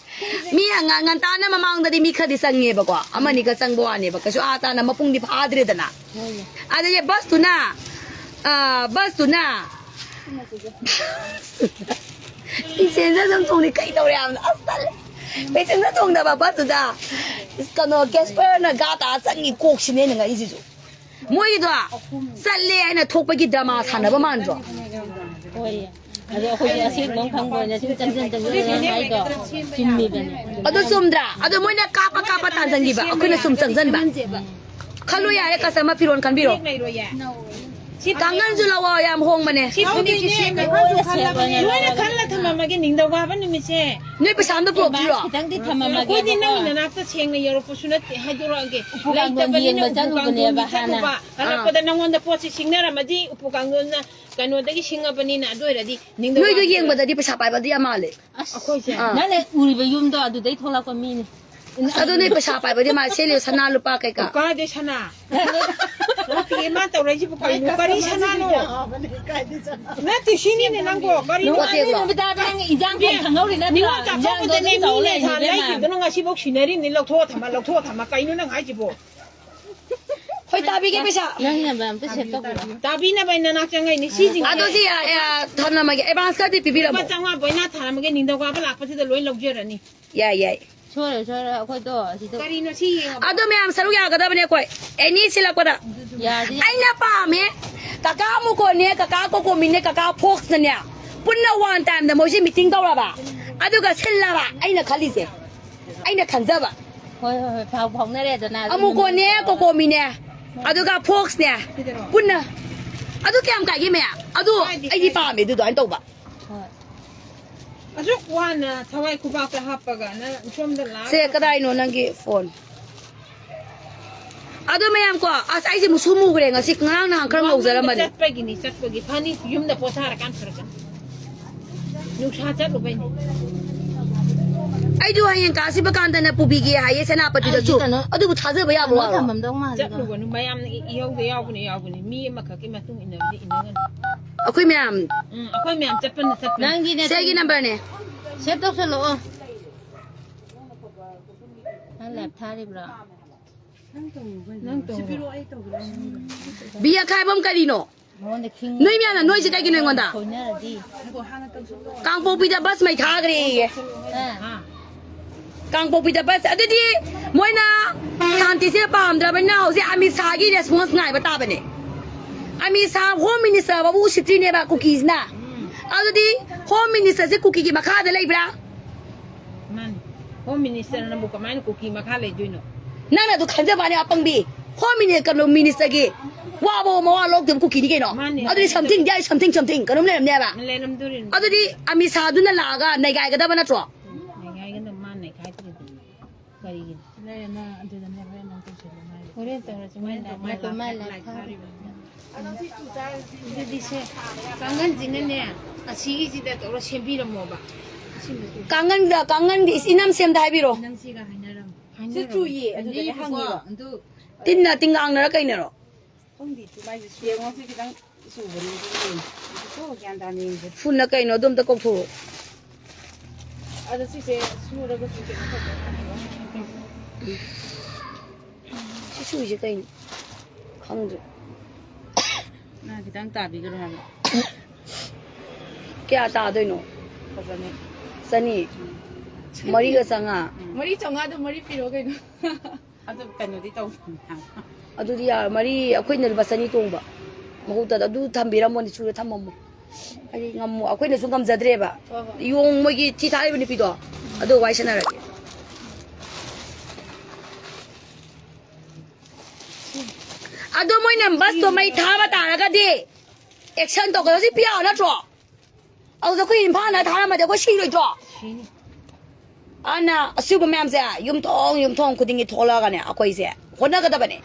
ꯃꯤ ꯉ-, ꯉꯟꯇꯥꯅ ꯃꯃꯥꯡꯗꯗꯤ ꯃꯤ ꯈꯔꯗꯤ ꯆꯪꯉꯦꯕꯀꯣ, ꯑꯃꯅꯤꯒ ꯆꯪꯕ ꯋꯥꯅꯦꯕ, ꯀꯩꯁꯨ ꯑꯥ ꯇꯥꯅ ꯃꯄꯨꯡꯗꯤ ꯐꯥꯗ꯭ꯔꯦꯗꯅ꯫ ꯍꯣꯏꯅꯦ꯫ ꯑꯗꯒꯤ ꯕꯁꯇꯨꯅ, ꯑ, ꯕꯁꯇꯨꯅ ꯄꯦꯁꯦꯟꯖꯔ ꯑꯗꯨꯝ ꯇꯣꯡꯅꯤ, ꯀꯩ ꯇꯧꯔꯦ ꯍꯥꯏꯕꯅꯣ? ꯑꯁ, ꯇꯜꯂꯦ꯫ ꯄꯦꯁꯦꯟꯖꯔ ꯇꯣꯡꯗꯕ ꯕꯁꯇꯨꯗ ꯀꯩꯅꯣ, ꯀꯦꯁꯄꯔꯅ ꯒꯥ ꯇꯥ ꯆꯪꯉꯤ, ꯀꯣꯛꯁꯤꯅꯦ ꯑꯩꯅ ꯉꯛꯏꯁꯤꯁꯨ꯫ ꯃꯣꯏꯒꯤꯗꯣ ꯆꯠꯂꯦ ꯍꯥꯏꯅ ꯊꯣꯛꯄꯒꯤ ꯗ꯭ꯔꯃꯥ ꯁꯥꯟꯅꯕ ꯃꯥꯟꯗ꯭ꯔꯣ? ꯍꯣꯏ꯫ ꯑꯗꯣ ꯑꯩꯈꯣꯏꯗꯤ ꯑꯁꯦꯡꯕ ꯑꯃ ꯈꯪꯕ ꯑꯣꯏꯅ ꯁꯨꯝ ꯆꯪꯁꯤꯟ ꯆꯪꯁꯤꯟ ꯍꯥꯏꯗꯣ ꯆꯨꯝꯃꯤꯕꯅꯦ꯫ ꯑꯗꯨ ꯆꯨꯝꯗ꯭ꯔꯥ? ꯑꯗꯣ ꯃꯣꯏꯅ ꯀꯥꯞꯄ ꯀꯥꯞꯄ ꯇꯥꯟꯁꯤꯟꯈꯤꯕ, ꯑꯩꯈꯣꯏꯅ ꯁꯨꯝ ꯆꯪꯁꯤꯟꯕ꯫ ꯈꯜꯂꯣ ꯌꯥꯔꯦ, customer ꯐꯤꯔꯣꯜ ꯈꯟꯕꯤꯔꯣ꯫ ꯐꯅꯦꯛ ꯂꯩꯔꯣꯏꯌꯦ꯫ ꯁꯤ ꯀꯥꯡꯒꯟꯁꯨ ꯂꯧꯑꯣ, ꯌꯥꯝ ꯍꯣꯡꯕꯅꯦ꯫ ꯁꯤ ꯐꯅꯦꯛꯁꯤ ꯁꯦꯝꯕ ꯈꯔꯁꯨ ꯈꯜꯂꯕꯅꯦ꯫ ꯂꯣꯏꯅ ꯈꯜꯂ ꯊꯝꯃꯝꯃꯒꯦ ꯅꯤꯡꯊꯧꯀꯥꯕ ꯅꯨꯃꯤꯠꯁꯦ꯫ ꯅꯣꯏ ꯄꯩꯁꯥ ꯑꯝꯇ ꯄꯨꯔꯛꯇ꯭ꯔꯤꯔꯣ? ꯈꯤꯇꯪꯗꯤ ꯊꯝꯃꯝꯃꯒꯦꯕꯀꯣ꯫ ꯑꯩꯈꯣꯏꯗꯤ ꯅꯪꯒꯤ ꯅꯅꯥꯛꯇ ꯁꯦꯡꯅ ꯌꯧꯔꯛꯄꯁꯨ ꯅꯠꯇꯦ, ꯍꯥꯏꯗꯣꯔꯛꯑꯒꯦ꯫ ꯎꯄꯨ ꯀꯥꯡꯊꯣꯟ ꯂꯩꯇꯕꯅꯤꯅ ꯌꯦꯡꯕ ꯎꯄꯨ ꯀꯥꯡꯊꯣꯟ ꯆꯠꯂꯨꯕꯅꯦꯕ ꯍꯥꯟꯅ꯫ ꯆꯠꯂꯨꯕ꯫ ꯍꯜꯂꯛꯄꯗ ꯅꯪꯉꯣꯟꯗ ꯄꯣꯠꯁꯤ ꯁꯤꯡꯅꯔꯝꯃꯗꯤ ꯎꯄꯨ ꯀꯥꯡꯊꯣꯟꯅ ꯀꯩꯅꯣꯗꯒꯤ ꯁꯤꯡꯉꯕꯅꯤꯅ꯫ ꯑꯗꯨ ꯑꯣꯏꯔꯗꯤ ꯅꯤꯡꯊꯧ ꯅꯣꯏꯗꯣ ꯀꯥꯕꯗ ꯌꯦꯡꯕꯗꯗꯤ ꯄꯩꯁꯥ ꯄꯥꯏꯕꯗꯤ ꯌꯥꯝ ꯃꯥꯜꯂꯦ꯫ ꯑꯁ, ꯑꯩꯈꯣꯏꯁꯦ꯫ ꯑꯥ꯫ ꯅꯪꯅ ꯎꯔꯤꯕ ꯌꯨꯝꯗꯣ ꯑꯗꯨꯗꯩ ꯊꯣꯛꯂꯛꯄ ꯃꯤꯅꯤ꯫ ꯑꯁ, ꯑꯗꯨ ꯅꯣꯏ ꯄꯩꯁꯥ ꯄꯥꯏꯕꯗꯤ ꯃꯥꯜꯂꯦ, ꯁꯦꯠꯂꯤꯕ ꯁꯅꯥ ꯂꯨꯄꯥ ꯀꯩꯀꯥ꯫ ꯀꯥꯏꯗꯩ ꯁꯅꯥ? ꯅꯠꯇꯤꯌꯦ, ꯃꯥ ꯇꯧꯔꯛꯏꯁꯤꯕꯨ ꯀꯩꯅꯣ? ꯀꯔꯤ ꯁꯅꯥꯅꯣ? ꯅꯠꯇꯦ, ꯁꯤꯅꯤꯅꯦ ꯅꯪꯕꯣ, ꯀꯔꯤꯅꯣ? ꯅꯨꯡꯉꯣꯇꯦꯛꯂꯣ? ꯅꯨꯃꯤꯗꯥꯡꯗ ꯅꯪ ꯏꯟꯖꯥꯡ ꯀꯩ ꯈꯪꯍꯧꯔꯤ ꯅꯠꯇ꯭ꯔꯣ? ꯅꯤꯉꯣꯜ ꯏꯟꯖꯥꯡꯗꯣ ꯆꯥꯛꯀꯧꯕꯗꯅꯦ ꯑꯗꯨꯝ ꯇꯧ ꯃꯤꯅ ꯂꯩꯔꯤꯅꯦ ꯁꯥ ꯏꯕꯦꯝꯃ꯫ ꯂꯩꯈꯤꯕꯗꯨꯅ ꯉꯁꯤꯐꯥꯎ ꯁꯤꯟꯅꯔꯤꯕꯅꯤ꯫ ꯂꯧꯊꯣꯛꯑ ꯊꯝꯃ, ꯂꯧꯊꯣꯛꯑ ꯊꯝꯃ꯫ ꯀꯩꯅꯣ ꯅꯪ ꯍꯥꯏꯁꯤꯕꯣ? ꯍꯣꯏ, ꯇꯥꯕꯤꯒꯦ ꯄꯩꯁꯥ꯫ ꯅꯪ number ꯑꯝꯇ save ꯇꯧꯕꯤꯔꯣ꯫ ꯇꯥꯕꯤꯅꯕ ꯅꯅꯥꯛ ꯆꯪꯉꯛꯏꯅꯦ ꯁꯤꯁꯤꯡꯁꯦ꯫ ꯑꯗꯣ ꯁꯤ, ꯑ, ꯑ, ꯊꯝꯂꯝꯃꯒꯦ꯫ Advance ꯈꯔꯗꯤ ꯄꯤꯕꯤꯔꯝꯃꯣ꯫ ꯂꯨꯄꯥ ꯆꯥꯝꯃꯉꯥ ꯕꯣꯏꯅ ꯊꯥꯔꯝꯃꯒꯦ, ꯅꯤꯡꯊꯧꯀꯥꯕ ꯂꯥꯛꯄꯁꯤꯗ ꯂꯣꯏ ꯂꯧꯖꯔꯅꯤ꯫ ꯌꯥꯏ, ꯌꯥꯏ꯫ ꯁꯣꯏꯔꯣꯏ, ꯁꯣꯏꯔꯣꯏ, ꯑꯩꯈꯣꯏꯗꯣ ꯑꯁꯤꯗ ꯀꯔꯤꯅꯣ ꯁꯤ ꯌꯦꯡꯉꯣ꯫ ꯑꯗꯣ ꯃꯌꯥꯝ ꯁꯔꯨꯛ ꯌꯥꯒꯗꯕꯅꯦ ꯑꯩꯈꯣꯏ꯫ Any ꯁꯤꯜꯂꯛꯄꯗ꯫ ꯌꯥꯗꯤ ꯌꯥ-, ꯑꯩꯅ ꯄꯥꯝꯃꯦ꯫ ꯀꯀꯥ ꯃꯨꯀꯣꯅꯦ, ꯀꯀꯥ ꯀꯣꯀꯣꯃꯤꯅꯦ, ꯀꯀꯥ ꯐꯣꯛꯁꯅꯅꯦ꯫ ꯄꯨꯟꯅ one time ꯗ ꯃꯣꯏꯁꯦ meeting ꯇꯧꯔꯕ꯫ ꯑꯗꯨꯒ ꯁꯤꯜꯂꯕ꯫ ꯑꯩꯅ ꯈꯜꯂꯤꯁꯦ꯫ ꯑꯩꯅ ꯈꯟꯖꯕ꯫ ꯍꯣꯏ, ꯍꯣꯏ, ꯍꯣꯏ, ꯄꯥꯎ ꯐꯥꯎꯅꯔꯦꯗꯅ ꯑꯗꯨ ꯑꯃꯨꯀꯣꯅꯦ, ꯅꯨꯃꯤꯠꯇꯣ꯫ ꯀꯣꯀꯣꯃꯤꯅꯦ, ꯑꯗꯨꯒ ꯐꯣꯛꯁꯅꯦ, ꯁꯤꯗꯔꯣ? ꯄꯨꯟꯅ꯫ ꯑꯗꯨ ꯀꯌꯥꯝ ꯀꯥꯏꯒꯦ ꯃꯌꯥꯝ? ꯑꯗꯨ ꯀꯥꯏꯗꯦ, ꯑꯩꯗꯤ ꯀꯥꯏꯗꯦ꯫ ꯄꯥꯝꯃꯦ ꯑꯗꯨ ꯑꯗꯨꯃꯥꯏꯅ ꯇꯧꯕ꯫ ꯍꯣꯏ꯫ ꯑꯁꯨꯛ ꯋꯥꯅ ꯊꯋꯥꯏ ꯈꯨꯕꯥꯛꯇ ꯍꯥꯞꯄꯒ ꯅꯪ ꯁꯣꯝꯗ ꯂꯥꯛꯑꯒ ꯁꯦ, ꯀꯗꯥꯏꯅꯣ ꯅꯪꯒꯤ phone? ꯑꯗꯣ ꯃꯌꯥꯝ ꯀꯣ, ꯑꯁ, ꯑꯩꯁꯦ ꯃꯨꯁꯨ ꯃꯨꯈ꯭ꯔꯦ ꯉꯁꯤ, ꯉꯔꯥꯡ ꯅꯍꯥꯟ ꯈꯔ ꯋꯥꯃꯟꯕ ꯉꯧꯖꯔꯝꯕꯅꯦ꯫ ꯆꯠꯄꯒꯤꯅꯤ, ꯆꯠꯄꯒꯤ꯫ ꯐꯅꯤ, ꯌꯨꯝꯗ ꯄꯣꯊꯥꯔꯀꯥꯟ ꯐꯔꯛꯀꯅꯤ꯫ ꯅꯨꯡꯁꯥ ꯆꯠꯂꯨꯕꯩꯅꯤ꯫ ꯑꯩꯗꯣ ꯍꯌꯦꯡ ꯀꯥ ꯁꯤꯕ ꯀꯥꯟꯗꯅ ꯄꯨꯕꯤꯒꯦ ꯍꯥꯏꯌꯦ ꯁꯦꯅꯥꯄꯇꯤꯗꯁꯨ꯫ ꯑꯩꯗꯤ ꯀꯩꯅꯣ, ꯑꯗꯨꯕꯨ ꯊꯥꯖꯕ ꯌꯥꯕ ꯀꯩꯅꯣ ꯋꯥꯔꯣ? ꯊꯝꯐꯝꯗꯧ ꯃꯥꯜꯂꯦꯗ꯫ ꯆꯠꯂꯨꯒꯅꯨ, ꯃꯌꯥꯝꯅ ꯏ-, ꯏꯍꯧꯗ ꯌꯥꯎꯕꯅꯦ, ꯌꯥꯎꯕꯅꯦ꯫ ꯃꯤ ꯑꯃꯈꯛꯀꯤ ꯃꯇꯨꯡ ꯏꯟꯅꯕꯗꯤ ꯏꯟꯅꯒꯅꯨ꯫ ꯑꯩꯈꯣꯏ ꯃꯌꯥꯝ꯫ ꯎꯝ, ꯑꯩꯈꯣꯏ ꯃꯌꯥꯝ ꯆꯠꯄꯅ ꯆꯠꯄꯅꯤ꯫ ꯅꯪꯒꯤꯅꯦ꯫ ꯁꯦ, ꯑꯩꯒꯤ number ꯅꯦ꯫ Save ꯇꯧꯁꯜꯂꯛꯑꯣ꯫ ꯅꯪ live ꯊꯥꯔꯤꯕ꯭ꯔꯣ? ꯅꯪ ꯇꯧꯔꯣ꯫ ꯕꯤ ꯑꯈꯥꯏꯕꯝ ꯀꯔꯤꯅꯣ? ꯃꯉꯣꯟꯗ ꯈꯤꯡ-, ꯅꯣꯏ ꯃꯌꯥꯝꯅ ꯅꯣꯏꯁꯦ ꯀꯩꯒꯤꯅꯣ ꯑꯩꯉꯣꯟꯗ? ꯁꯣꯏꯅꯔꯗꯤ꯫ ꯀꯥꯡꯄꯣꯛꯄꯤꯗ bus ꯃꯩ ꯊꯥꯈ꯭ꯔꯦꯌꯦ꯫ ꯑꯥ꯫ ꯀꯥꯡꯄꯣꯛꯄꯤꯗ bus, ꯑꯗꯨꯗꯤ ꯃꯣꯏꯅ ꯁꯥꯟꯇꯤꯁꯦ ꯄꯥꯝꯗ꯭ꯔꯕꯅꯤꯅ ꯍꯧꯖꯤꯛ ꯑꯃꯤꯠ ꯁꯥꯍꯒꯤ response ꯉꯥꯏꯕ ꯇꯥꯕꯅꯦ꯫ ꯑꯃꯤꯠ ꯁꯥꯍ home minister ꯐꯥꯎꯕ ꯎꯁꯤꯠꯇ꯭ꯔꯤꯅꯦꯕ ꯀꯨꯀꯤꯁꯤꯅ꯫ ꯎꯝ꯫ ꯑꯗꯨꯗꯤ home minister ꯁꯦ ꯀꯨꯀꯤꯒꯤ ꯃꯈꯥꯗ ꯂꯩꯕ꯭ꯔꯥ? ꯃꯥꯅꯤ꯫ Home minister ꯅꯕꯨ ꯀꯃꯥꯏꯅ ꯀꯨꯀꯤ ꯃꯈꯥ ꯂꯩꯗꯣꯏꯅꯣ? ꯅꯪꯅ ꯑꯗꯨ ꯈꯟꯖꯕꯅꯦ, ꯑꯄꯪꯕꯤ꯫ Four minute ꯀꯩꯅꯣ ministerꯒꯤ ꯋꯥꯕ ꯃꯋꯥ ꯂꯧꯗꯦꯕ ꯀꯨꯀꯤꯗꯤ ꯀꯩꯅꯣ꯫ ꯃꯥꯅꯦ꯫ ꯑꯗꯨꯗꯤ something, there is something, something ꯀꯩꯅꯣꯝ ꯂꯩꯔꯝꯅꯦꯕ꯫ ꯂꯩꯔꯝꯗꯣꯔꯤꯅꯤ꯫ ꯑꯗꯨꯗꯤ ꯑꯃꯤꯠ ꯁꯥꯍꯗꯨꯅ ꯂꯥꯛꯑꯒ ꯅꯩꯒꯥꯏꯒꯗꯕ ꯅꯠꯇ꯭ꯔꯣ? ꯅꯩꯒꯥꯏꯒꯗꯕ ꯃꯥ ꯅꯩꯈꯥꯏꯗ꯭ꯔꯤꯗꯨꯅꯤ꯫ ꯀꯔꯤꯒꯤꯅꯣ? ꯂꯩꯔꯦ ꯅꯪ ꯑꯗꯨꯗꯅꯦ ꯍꯣꯔꯦꯟ ꯅꯪ ꯇꯧꯁꯜꯂꯣ ꯍꯥꯏꯔꯦ꯫ ꯍꯣꯔꯦꯟ ꯇꯧꯔꯁꯤ ꯃꯣꯏ ꯂꯥꯏ ꯃꯥꯏ ꯐꯥꯔꯤꯕ꯫ ꯃꯥꯏ ꯂꯥꯏ ꯐꯥꯔꯤꯕ꯫ ꯑꯗꯨꯗꯤ ꯁꯦ ꯀꯥꯡꯒꯟꯁꯤꯅꯅꯦ ꯑꯁꯤꯒꯤꯁꯤꯗ ꯇꯧꯔ ꯁꯦꯝꯕꯤꯔꯝꯃꯣꯕ꯫ ꯑꯁꯤ ꯃꯆꯨ꯫ ꯀꯥꯡꯒꯟꯗ, ꯀꯥꯡꯒꯟꯗꯤ ꯏꯁ ꯏꯅꯝ ꯁꯦꯝꯗ ꯍꯥꯏꯕꯤꯔꯣ꯫ ꯅꯪꯁꯤꯒ ꯍꯥꯏꯅꯔꯝꯃꯣ꯫ ꯁꯤ ꯆꯨꯏꯌꯦ, ꯑꯗꯨꯗꯅꯦ ꯍꯪꯉꯤꯕꯀꯣ꯫ ꯍꯪꯉꯤꯕ꯫ ꯑꯗꯨ ꯇꯤꯟꯅ ꯇꯤꯡꯒꯥꯡꯅꯔ ꯀꯩꯅꯔꯣ? ꯈꯪꯗꯦ, ꯏꯆꯦ, ꯃꯥꯏꯁꯦ ꯌꯦꯡꯉꯣ, ꯁꯤ ꯈꯤꯇꯪ ꯆꯨꯕꯅꯤ, ꯑꯗꯨ ꯌꯦꯡꯉꯣ꯫ ꯑꯗꯨ ꯒ꯭ꯌꯥꯟ ꯇꯥꯅ ꯌꯦꯡꯁꯦ꯫ ꯐꯨꯟꯅ ꯀꯩꯅꯣ? ꯑꯗꯨ ꯑꯝꯇ ꯀꯣꯛꯊꯣꯛꯑꯣ꯫ ꯑꯗꯣ ꯁꯤꯁꯦ ꯁꯨꯔꯒꯁꯨ ꯀꯩꯅꯣ ꯇꯧꯕ ꯌꯥꯅꯤꯕ? ꯁꯤ ꯁꯨꯏꯁꯦ ꯀꯩꯅꯣ? ꯈꯪꯗ꯭ꯔꯦ꯫ ꯅꯪ ꯈꯤꯇꯪ ꯇꯥꯕꯤꯈ꯭ꯔꯣ ꯍꯥꯏꯕ꯫ ꯀꯌꯥ ꯇꯥꯗꯣꯏꯅꯣ? ꯐꯖꯅꯤ꯫ ꯆꯅꯤ? ꯎꯝ꯫ ꯃꯔꯤꯒ ꯆꯥꯝꯃꯉꯥ? ꯎꯝ꯫ ꯃꯔꯤ ꯆꯥꯝꯃꯉꯥꯗꯣ ꯃꯔꯤ ꯄꯤꯔꯣ ꯀꯩꯅꯣ꯫ ꯑꯗꯨ ꯀꯩꯅꯣꯗꯤ ꯇꯧꯕꯅꯦ ꯍꯥꯏꯕ꯫ ꯑꯗꯨꯗꯤ ꯌꯥꯔ-, ꯃꯔꯤ ꯑꯩꯈꯣꯏꯅ ꯂꯨꯄꯥ ꯆꯅꯤ ꯇꯣꯡꯕ꯫ ꯃꯍꯨꯠꯇ ꯑꯗꯨ ꯊꯝꯕꯤꯔꯝꯃꯣꯅꯦ, ꯁꯨꯔ ꯊꯝꯃꯝꯃꯣ꯫ ꯍꯥꯏꯗꯤ ꯉꯝꯃꯣ-, ꯑꯩꯈꯣꯏꯅꯁꯨ ꯉꯝꯖꯗ꯭ꯔꯦꯕ꯫ ꯍꯣꯏ, ꯍꯣꯏ꯫ ꯌꯣꯡ ꯃꯣꯏꯒꯤ ꯊꯤ ꯊꯥꯔꯤꯕ ꯅꯨꯄꯤꯗꯣ, ꯑꯗꯨ ꯋꯥꯏ ꯁꯥꯟꯅꯔꯒꯦ꯫ ꯑꯗꯣ ꯃꯣꯏꯅ ꯕꯁꯇꯣ ꯃꯩ ꯊꯥꯕ ꯇꯥꯔꯒꯗꯤ action ꯇꯧꯒꯗꯕꯁꯤ ꯄꯤꯌꯥ ꯅꯠꯇ꯭ꯔꯣ? ꯑꯗꯨꯗ ꯑꯩꯈꯣꯏ ꯏꯝꯐꯥꯜꯗ ꯊꯥꯔꯝꯃꯗꯤ ꯑꯩꯈꯣꯏ ꯁꯤꯔꯣꯏꯗ꯭ꯔꯣ? ꯁꯤꯅꯤ꯫ ꯑꯗꯨꯅ ꯑꯁꯤꯒꯨꯝꯕ ꯃꯌꯥꯝꯁꯦ ꯌꯨꯝꯊꯣꯡ ꯌꯨꯝꯊꯣꯡ ꯈꯨꯗꯤꯡꯒꯤ ꯊꯣꯛꯂꯛꯑꯒꯅꯦ ꯑꯩꯈꯣꯏꯁꯦ ꯍꯣꯠꯅꯒꯗꯕꯅꯦ,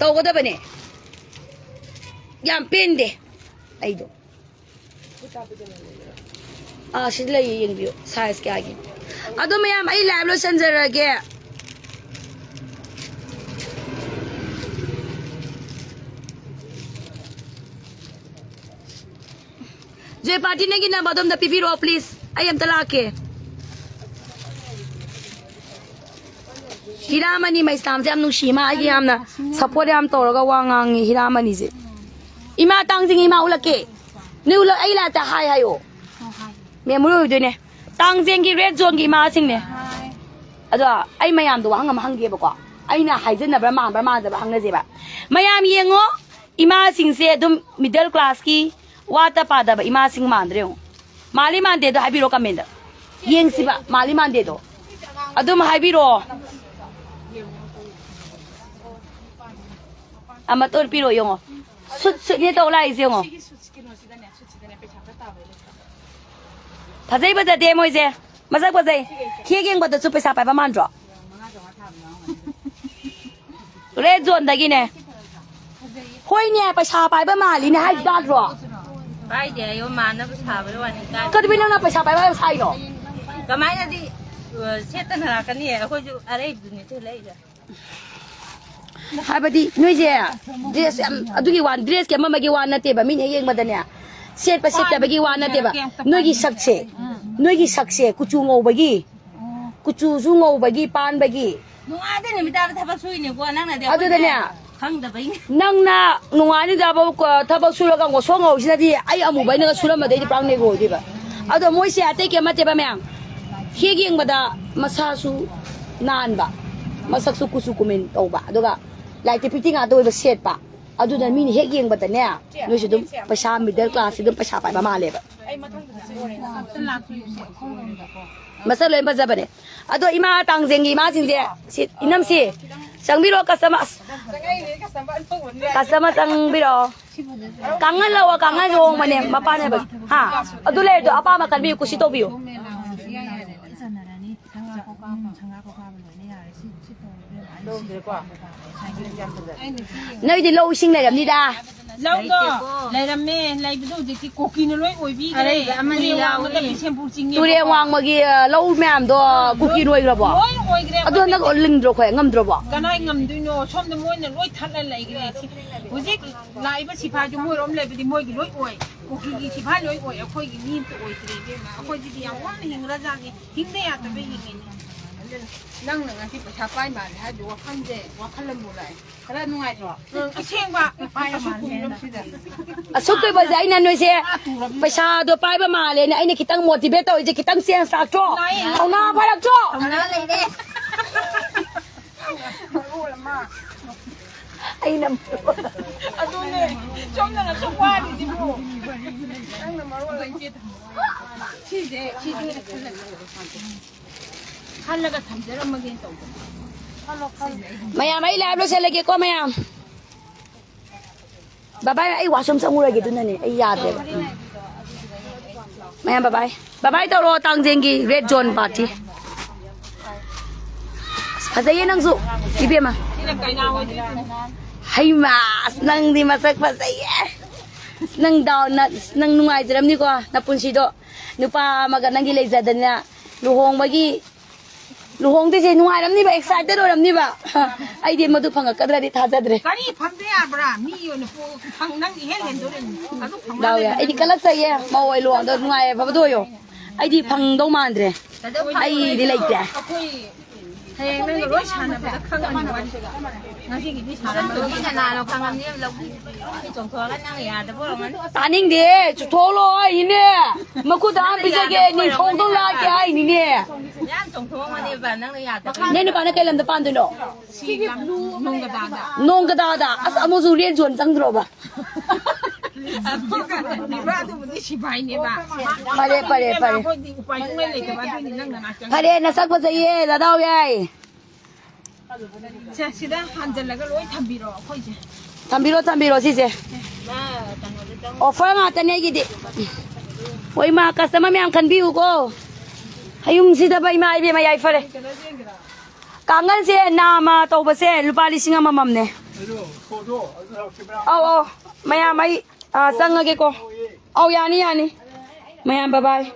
ꯇꯧꯒꯗꯕꯅꯦ꯫ ꯌꯥꯝ ꯄꯦꯟꯗꯦ ꯑꯩꯗꯣ꯫ ꯑꯥ, ꯁꯤꯗ ꯂꯩꯌꯦ, ꯌꯦꯡꯕꯤꯌꯨ size ꯀꯌꯥꯒꯤ꯫ ꯑꯗꯣ ꯃꯌꯥꯝ, ꯑꯩ live ꯂꯣꯏꯁꯟꯖꯔꯒꯦ꯫ ꯖꯣꯏ ꯄꯥꯔꯇꯤ, ꯅꯪꯒꯤ number ꯑꯗꯣꯝꯗ ꯄꯤꯕꯤꯔꯛꯑꯣ, please꯫ ꯑꯩ ꯑꯝꯇ ꯂꯥꯛꯀꯦ꯫ ꯍꯤꯔꯥꯃꯅꯤ ꯃꯩꯁꯅꯥꯝꯁꯦ ꯌꯥꯝ ꯅꯨꯡꯁꯤ, ꯃꯥ ꯑꯩꯒꯤ ꯌꯥꯝꯅ support ꯌꯥꯝ ꯇꯧꯔꯒ ꯋꯥ ꯉꯥꯡꯉꯤ ꯍꯤꯔꯥꯃꯅꯤꯁꯦ꯫ ꯏꯃꯥ ꯇꯥꯡꯖꯤꯡ, ꯏꯃꯥ ꯎꯠꯂꯛꯀꯦ꯫ ꯅꯣꯏ ꯎꯠꯂꯛ-, ꯑꯩ ꯂꯥꯛꯇ ꯍꯥꯏ ꯍꯥꯏꯌꯣ꯫ ꯃꯦꯃꯣꯔꯤ ꯑꯣꯏꯗꯣꯏꯅꯦ꯫ ꯇꯥꯡꯖꯦꯡꯒꯤ red zoneꯒꯤ ꯏꯃꯥꯁꯤꯡꯅꯦ꯫ ꯑꯗꯣ ꯑꯩ ꯃꯌꯥꯝꯗꯣ ꯋꯥꯍꯪ ꯑꯃ ꯍꯪꯒꯦꯕꯀꯣ꯫ ꯑꯩꯅ ꯍꯥꯏꯖꯟꯅꯕ꯭ꯔꯥ ꯃꯥꯟꯕ꯭ꯔꯥ ꯃꯥꯟꯗꯕ꯭ꯔꯥ ꯍꯪꯅꯁꯦꯕ꯫ ꯃꯌꯥꯝ ꯌꯦꯡꯉꯣ, ꯏꯃꯥꯁꯤꯡꯁꯦ ꯑꯗꯨꯝ middle classꯀꯤ ꯋꯥꯠꯇ ꯄꯥꯗꯕ ꯏꯃꯥꯁꯤꯡ ꯃꯥꯟꯗ꯭ꯔꯦ ꯌꯦꯡꯉꯣ꯫ ꯃꯥꯜꯂꯤ ꯃꯥꯟꯗꯦꯗꯣ ꯍꯥꯏꯕꯤꯔꯛꯑꯣ commentꯗ꯫ ꯌꯦꯡꯁꯤꯕ, ꯃꯥꯜꯂꯤ ꯃꯥꯟꯗꯦꯗꯣ꯫ ꯑꯗꯨꯝ ꯍꯥꯏꯕꯤꯔꯛꯑꯣ꯫ ꯑꯃꯠꯇ ꯑꯣꯏꯅ ꯄꯤꯔꯛꯑꯣ ꯌꯦꯡꯉꯣ꯫ ꯁꯨꯠ ꯁꯨꯠꯅꯦ ꯇꯧ ꯂꯥꯛꯏꯁꯦ ꯌꯦꯡꯉꯣ꯫ ꯐꯖꯩ ꯐꯖꯗꯦ ꯃꯣꯏꯁꯦ꯫ ꯃꯁꯛ ꯐꯖꯩ꯫ ꯍꯦꯛ ꯌꯦꯡꯕꯗꯁꯨ ꯄꯩꯁꯥ ꯄꯥꯏꯕ ꯃꯥꯟꯗ꯭ꯔꯣ? ꯔꯦꯗ ꯖꯣꯟꯗꯒꯤꯅꯦ꯫ ꯍꯣꯏꯅꯦ, ꯄꯩꯁꯥ ꯄꯥꯏꯕ ꯃꯥꯜꯂꯤꯅꯦ ꯍꯥꯏ ꯇꯥꯗ꯭ꯔꯣ? ꯄꯥꯏꯗꯦ ꯍꯥꯏꯌꯣ, ꯃꯥꯟꯅꯕ ꯁꯥꯕꯩ ꯋꯥꯅꯤ, ꯀꯥꯏ? ꯀꯩꯗꯧꯕꯩ ꯅꯪꯅ ꯄꯩꯁꯥ ꯄꯥꯏꯕ ꯁꯥꯏꯅꯣ? ꯀꯃꯥꯏꯅꯗꯤ, ꯑ, ꯁꯦꯠꯇꯅ ꯂꯥꯛꯀꯅꯤ? ꯑꯩꯈꯣꯏꯁꯨ ꯑꯔꯩꯕꯗꯨꯅꯤ ꯁꯦꯠꯂꯛꯏꯁꯦ꯫ ꯍꯥꯏꯕꯗꯤ ꯅꯣꯏꯁꯦ ꯗ꯭ꯔꯦꯁ ꯌꯥꯝ, ꯑꯗꯨꯒꯤ ꯋꯥ, ꯗ꯭ꯔꯦꯁꯀꯤ ꯑꯃ ꯑꯃꯒꯤ ꯋꯥ ꯅꯠꯇꯦꯕ, ꯃꯤꯅ ꯍꯦꯛ ꯌꯦꯡꯕꯗꯅꯦ, ꯁꯦꯠꯄ ꯁꯦꯠꯇꯕꯒꯤ ꯋꯥ ꯅꯠꯇꯦꯕ꯫ ꯅꯣꯏꯒꯤ ꯁꯛꯁꯦ, ꯅꯣꯏꯒꯤ ꯁꯛꯁꯦ ꯀꯨꯆꯨ ꯉꯧꯕꯒꯤ, ꯀꯨꯆꯨꯁꯨ ꯉꯧꯕꯒꯤ ꯄꯥꯟꯕꯒꯤ꯫ ꯅꯨꯡꯉꯥꯏꯗꯦ ꯅꯨꯃꯤꯗꯥꯡꯗ ꯊꯕꯛ ꯁꯨꯏꯅꯦꯀꯣ, ꯅꯪꯅꯗꯤ ꯑꯗꯨꯗꯅꯦ, ꯑꯩꯈꯣꯏꯅ ꯈꯪꯗꯕꯩꯅꯦ꯫ ꯅꯪꯅ ꯅꯨꯡꯉꯥꯏꯅꯤꯗꯕ ꯊꯕꯛ ꯁꯨꯔꯒ ꯉꯧꯁꯣꯛ ꯉꯧꯁꯤꯅꯗꯤ ꯑꯩ ꯑꯃꯨꯕ ꯑꯩꯅꯒ ꯁꯨꯔꯝꯕꯗꯩꯗꯤ ꯄꯨꯔꯥ ꯅꯦꯒ꯭ꯔꯣ ꯑꯣꯏꯗꯣꯏꯕ꯫ ꯑꯗꯣ ꯃꯣꯏꯁꯦ ꯑꯇꯩ ꯀꯩꯝ ꯅꯠꯇꯦꯕ ꯃꯌꯥꯝ, ꯍꯦꯛ ꯌꯦꯡꯕꯗ ꯃꯁꯥꯁꯨ ꯅꯥꯟꯕ, ꯃꯁꯛꯁꯨ ꯀꯨꯆꯨ ꯀꯨꯃꯦꯟ ꯇꯧꯕ, ꯑꯗꯨꯒ ꯂꯥꯏꯇꯤ ꯐꯤꯇꯤ ꯉꯥꯛꯇ ꯑꯣꯏꯕ ꯁꯦꯠꯄ꯫ ꯑꯗꯨꯅ ꯃꯤꯅ ꯍꯦꯛ ꯌꯦꯡꯕꯗꯅꯦ, ꯅꯣꯏꯁꯨ ꯑꯗꯨꯝ ꯄꯩꯁꯥ, ꯃꯤꯗꯜ ꯀ꯭ꯂꯥꯁꯁꯤ ꯑꯗꯨꯝ ꯄꯩꯁꯥ ꯄꯥꯏꯕ ꯃꯥꯜꯂꯦꯕ꯫ ꯃꯁꯛ ꯂꯣꯏ ꯐꯖꯕꯅꯦ꯫ ꯑꯗꯣ ꯏꯃꯥ ꯇꯥꯡꯖꯦꯡꯒꯤ ꯏꯃꯥꯁꯤꯡꯁꯦ, ꯁꯤ, ꯏꯅꯝꯁꯤ, ꯆꯪꯕꯤꯔꯣ, ꯀꯁꯇꯃꯔ, ꯑꯁ, ꯀꯁꯇꯃꯔ ꯆꯪꯕꯤꯔꯣ꯫ ꯀꯥꯡꯍꯜ ꯂꯧꯑꯣ, ꯀꯥꯡꯍꯜ ꯍꯣꯡꯕꯅꯦ, ꯃꯄꯥꯟꯅꯦꯕ꯫ ꯍꯥ? ꯑꯗꯨ ꯂꯩꯔꯗꯣ ꯑꯄꯥꯝꯕ ꯈꯟꯕꯤꯌꯨ, ꯀꯨꯁꯤ ꯇꯧꯕꯤꯌꯨ꯫ ꯅꯣꯏꯗꯤ ꯂꯧ ꯏꯁꯤꯡ ꯂꯩꯔꯝꯅꯤꯗ꯫ ꯂꯧꯗꯣ ꯂꯩꯔꯝꯃꯦ, ꯂꯩꯕꯗꯣ ꯍꯧꯖꯤꯛꯇꯤ ꯀꯨꯀꯤꯅ ꯂꯣꯏ ꯑꯣꯏꯕꯤꯈ꯭ꯔꯦ꯫ ꯑꯔꯩꯕ ꯑꯃꯅꯤ ꯇꯨꯔꯦꯜ ꯋꯥꯡꯃꯗ ꯌꯥꯎꯔꯤ꯫ ꯕꯤꯁꯦꯝꯄꯨꯔ ꯆꯤꯡꯉꯦꯕꯀꯣ꯫ ꯇꯨꯔꯦꯜ ꯋꯥꯡꯃꯒꯤ, ꯑ, ꯂꯧ ꯃꯌꯥꯝꯗꯣ ꯀꯨꯀꯤ ꯂꯣꯏ, ꯂꯣꯏꯈ꯭ꯔꯕꯣ? ꯂꯣꯏ ꯑꯣꯏꯈ꯭ꯦ꯫ ꯑꯗꯨ ꯍꯟꯗꯛ ꯂꯤꯡꯗ꯭ꯔꯣ ꯑꯩꯈꯣꯏ? ꯉꯝꯗ꯭ꯔꯕꯣ? ꯀꯅꯥꯏ ꯉꯝꯗꯣꯏꯅꯣ? ꯁꯣꯝꯗ ꯃꯣꯏꯅ ꯂꯣꯏ ꯊꯠꯂ ꯂꯩꯈ꯭ꯔꯦ꯫ ꯁꯤ-, ꯍꯧꯖꯤꯛ ꯂꯥꯛꯏꯕ ꯁꯤꯐꯥꯏꯁꯨ ꯃꯣꯏꯔꯣꯝ ꯂꯩꯕꯗꯤ ꯃꯣꯏꯒꯤ ꯂꯣꯏ ꯑꯣꯏ꯫ ꯀꯨꯀꯤꯒꯤ ꯁꯤꯐꯥꯏ ꯂꯣꯏ ꯑꯣꯏ꯫ ꯑꯩꯈꯣꯏꯒꯤ ꯃꯤ ꯑꯝꯇ ꯑꯣꯏꯗ꯭ꯔꯦ ꯏꯕꯦꯝꯃ꯫ ꯑꯩꯈꯣꯏꯁꯤꯗꯤ ꯌꯥꯝ ꯋꯥꯅ ꯍꯤꯡꯈ꯭ꯔꯖꯥꯠꯅꯤ꯫ ꯍꯤꯡꯗ ꯌꯥꯗꯕ ꯍꯤꯡꯉꯤꯅꯤ꯫ ꯑꯗꯨꯅ ꯅꯪꯅ ꯉꯁꯤ ꯄꯩꯁꯥ ꯄꯥꯏ ꯃꯥꯜꯂꯦ ꯍꯥꯏꯕꯗꯤ ꯋꯥꯈꯜꯁꯦ, ꯋꯥꯈꯜ ꯑꯃꯕꯨ ꯂꯥꯛꯑꯦ꯫ ꯈꯔ ꯅꯨꯡꯉꯥꯏꯇ꯭ꯔꯣ? ꯎꯝ, ꯑꯁꯦꯡꯕ꯫ ꯄꯥꯏ ꯑꯁꯨꯛ ꯃꯥꯜꯂꯦ꯫ ꯀꯨꯏꯔꯕꯁꯤꯗ꯫ ꯑꯁꯨꯛ ꯀꯨꯏꯕꯁꯦ ꯑꯩꯅ ꯅꯣꯏꯁꯦ ꯄꯩꯁꯥꯗꯣ ꯄꯥꯏꯕ ꯃꯥꯜꯂꯦꯅ ꯑꯩꯅ ꯈꯤꯇꯪ ꯃꯣꯇꯤꯚꯦꯠ ꯇꯧꯔꯤꯁꯦ ꯈꯤꯇꯪ ꯆꯦꯟꯖ ꯂꯥꯛꯇ꯭ꯔꯣ? ꯂꯥꯛꯑꯦ꯫ ꯊꯧꯅꯥ ꯐꯔꯛꯇ꯭ꯔꯣ? ꯊꯧꯅꯥ ꯂꯩꯔꯦ꯫ ꯑꯩꯅ ꯑꯗꯨꯅꯦ꯫ ꯁꯣꯝꯗꯅ ꯁꯨꯝ ꯋꯥꯔꯤꯁꯤꯕꯨ꯫ ꯅꯪꯅ ꯃꯔꯣꯜ ꯑꯃ꯫ ꯁꯤꯁꯦ, ꯁꯤꯁꯦ ꯈꯜꯂꯒ ꯊꯝꯖꯔꯝꯃꯒꯦꯅ ꯇꯧꯕꯅꯦ꯫ ꯃꯌꯥꯝ, ꯑꯩ ꯂꯥꯏꯚ ꯂꯣꯏꯁꯤꯜꯂꯒꯦꯀꯣ, ꯃꯌꯥꯝ꯫ ꯕꯕꯥꯏ, ꯑꯩ ꯋꯥꯁꯔꯨꯝ ꯆꯪꯉꯨꯔꯒꯦ, ꯑꯗꯨꯅꯅꯦ ꯑꯩ ꯌꯥꯗ꯭ꯔꯦꯕ꯫ ꯎꯝ꯫ ꯃꯌꯥꯝ ꯕꯕꯥꯏ, ꯕꯕꯥꯏ ꯇꯧꯔꯣ, ꯇꯥꯡꯖꯦꯡꯒꯤ ꯔꯦꯗ ꯖꯣꯟ ꯄꯥꯔꯇꯤ꯫ ꯑꯁ, ꯐꯖꯩꯌꯦ ꯅꯪꯁꯨ, ꯏꯕꯦꯝꯃ꯫ ꯍꯩꯃꯥ, ꯑꯁ, ꯅꯪꯗꯤ ꯃꯁꯛ ꯐꯖꯩꯌꯦ꯫ ꯑꯁ, ꯅꯪ ꯗꯥꯎ, ꯅ-, ꯑꯁ, ꯅꯪ ꯅꯨꯡꯉꯥꯏꯖꯔꯝꯅꯤꯀꯣ ꯅꯄꯨꯟꯁꯤꯗꯣ꯫ ꯅꯨꯄꯥ ꯑꯃꯒ ꯅꯪꯒꯤ ꯂꯩꯖꯗꯅ ꯂꯨꯍꯣꯡꯕꯒꯤ, ꯂꯨꯍꯣꯡꯗꯣꯏꯁꯦ ꯅꯨꯡꯉꯥꯏꯔꯝꯅꯤꯕ, ꯑꯦꯛꯁꯥꯏꯇꯦꯠ ꯑꯣꯏꯔꯝꯅꯤꯕ꯫ ꯑꯩꯗꯤ ꯃꯗꯨ ꯐꯪꯉꯛꯀꯗ꯭ꯔꯗꯤ ꯊꯥꯖꯗ꯭ꯔꯦ꯫ ꯀꯔꯤ ꯐꯪꯗ ꯌꯥꯕ꯭ꯔꯥ? ꯃꯤ ꯑꯣꯏꯅ ꯄꯣꯛ-, ꯐꯪ-, ꯅꯪ ꯏꯍꯦꯟ ꯍꯦꯟꯗꯣꯔꯤꯅꯤ꯫ ꯑꯗꯨ ꯐꯪꯕ ꯗꯥꯎ ꯌꯥꯏ꯫ ꯂꯩꯇ꯭ꯔꯗꯤ ꯑꯩꯗꯤ ꯀꯜꯂꯛꯆꯩꯌꯦ꯫ ꯃꯧ ꯑꯣꯏ ꯂꯨꯍꯣꯡꯗꯣ ꯅꯨꯡꯉꯥꯏ ꯐꯕꯗꯣ ꯑꯣꯏꯌꯣ꯫ ꯑꯩꯗꯤ ꯐꯪꯗꯧ ꯃꯥꯟꯗ꯭ꯔꯦ꯫ ꯀꯩꯗꯧ ꯐꯪꯉꯣꯏ? ꯑꯩꯗꯤ ꯂꯩꯇꯦ꯫ ꯑꯩꯈꯣꯏ ꯍꯌꯦꯡ ꯅꯪꯒ ꯂꯣꯏ ꯁꯥꯟꯅꯕꯗ ꯈꯪꯉꯅꯤ ꯋꯥꯔꯤꯁꯦ꯫ ꯉꯁꯤꯒꯤꯗꯤ ꯁꯥꯟꯅꯕ ꯀꯅꯥꯅꯣ ꯈꯪꯉꯝꯅꯤ? ꯂꯧꯕꯤ ꯆꯣꯡꯊꯣꯛꯑꯒ ꯅꯪꯅ ꯌꯥꯗꯕ ꯑꯣꯏꯔꯝꯒꯅꯤ꯫ ꯇꯥꯅꯤꯡꯗꯦ, ꯆꯨꯊꯣꯛꯂꯣ ꯍꯥꯏꯅꯦ꯫ ꯃꯈꯨꯠꯇ ꯍꯥꯝ ꯄꯤꯖꯒꯦ, ꯅꯤꯡꯊꯧꯗꯧ ꯂꯥꯛꯀꯦ ꯍꯥꯏꯅꯤꯅꯦ꯫ ꯌꯥꯝ ꯆꯣꯡꯊꯣꯛꯑꯝꯒꯅꯦꯕ ꯅꯪꯅ ꯌꯥꯗꯕ꯫ ꯅꯣꯏ ꯅꯨꯄꯥꯅ ꯀꯩ ꯂꯝꯗ ꯄꯥꯟꯗꯣꯏꯅꯣ? ꯁꯤ ꯅꯣꯡꯒꯗꯥꯗ꯫ ꯅꯣꯡꯒꯗꯥꯗ꯫ ꯑꯁ, ꯑꯃꯨꯛꯁꯨ ꯔꯦꯟ ꯖꯣꯟ ꯆꯪꯗ꯭ꯔꯣꯕ? ꯅꯤꯕ꯭ꯔꯥ? ꯑꯗꯨꯕꯨꯗꯤ ꯁꯤꯐꯥꯏꯅꯦꯕ꯫ ꯐꯔꯦ, ꯐꯔꯦ, ꯐꯔꯦ꯫ ꯑꯩꯈꯣꯏꯗꯤ ꯎꯄꯥꯏ ꯁꯨꯡꯂꯩ ꯂꯩꯇꯕ, ꯑꯗꯨꯏꯅꯤ ꯅꯪ ꯅꯅꯥꯛ ꯆꯪꯉꯛꯏ꯫ ꯐꯔꯦ, ꯅꯁꯛ ꯐꯖꯩꯌꯦ, ꯅꯗꯥꯎ ꯌꯥꯏ꯫ ꯁꯦ, ꯁꯤꯗ ꯍꯥꯟꯖꯜꯂꯒ ꯂꯣꯏ ꯊꯝꯕꯤꯔꯣ ꯑꯩꯈꯣꯏꯁꯦ꯫ ꯊꯝꯕꯤꯔꯣ, ꯊꯝꯕꯤꯔꯣ ꯁꯤꯁꯦ꯫ ꯑꯣꯐꯔ ꯉꯥꯛꯇꯅꯦ ꯑꯩꯒꯤꯗꯤ꯫ ꯍꯣꯏ, ꯏꯃꯥ, ꯀꯁꯇꯃꯔ ꯃꯌꯥꯝ ꯈꯟꯕꯤꯌꯨꯀꯣ꯫ ꯍꯌꯨꯝꯁꯤꯗꯕ ꯏꯃꯥ ꯏꯕꯦꯝꯃ ꯌꯥꯏꯐꯔꯦ꯫ ꯀꯥꯡꯒꯜꯁꯦ ꯅꯥꯃ ꯇꯧꯕꯁꯦ ꯂꯨꯄꯥ ꯂꯤꯁꯤꯡ ꯑꯃꯃꯝꯅꯦ꯫ ꯑꯧ, ꯑꯧ, ꯃꯌꯥꯝ ꯑꯩ, ꯑꯥ, ꯆꯪꯉꯒꯦꯀꯣ꯫ ꯑꯧ, ꯌꯥꯅꯤ, ꯌꯥꯅꯤ꯫ ꯃꯌꯥꯝ ꯕꯕꯥꯏ꯫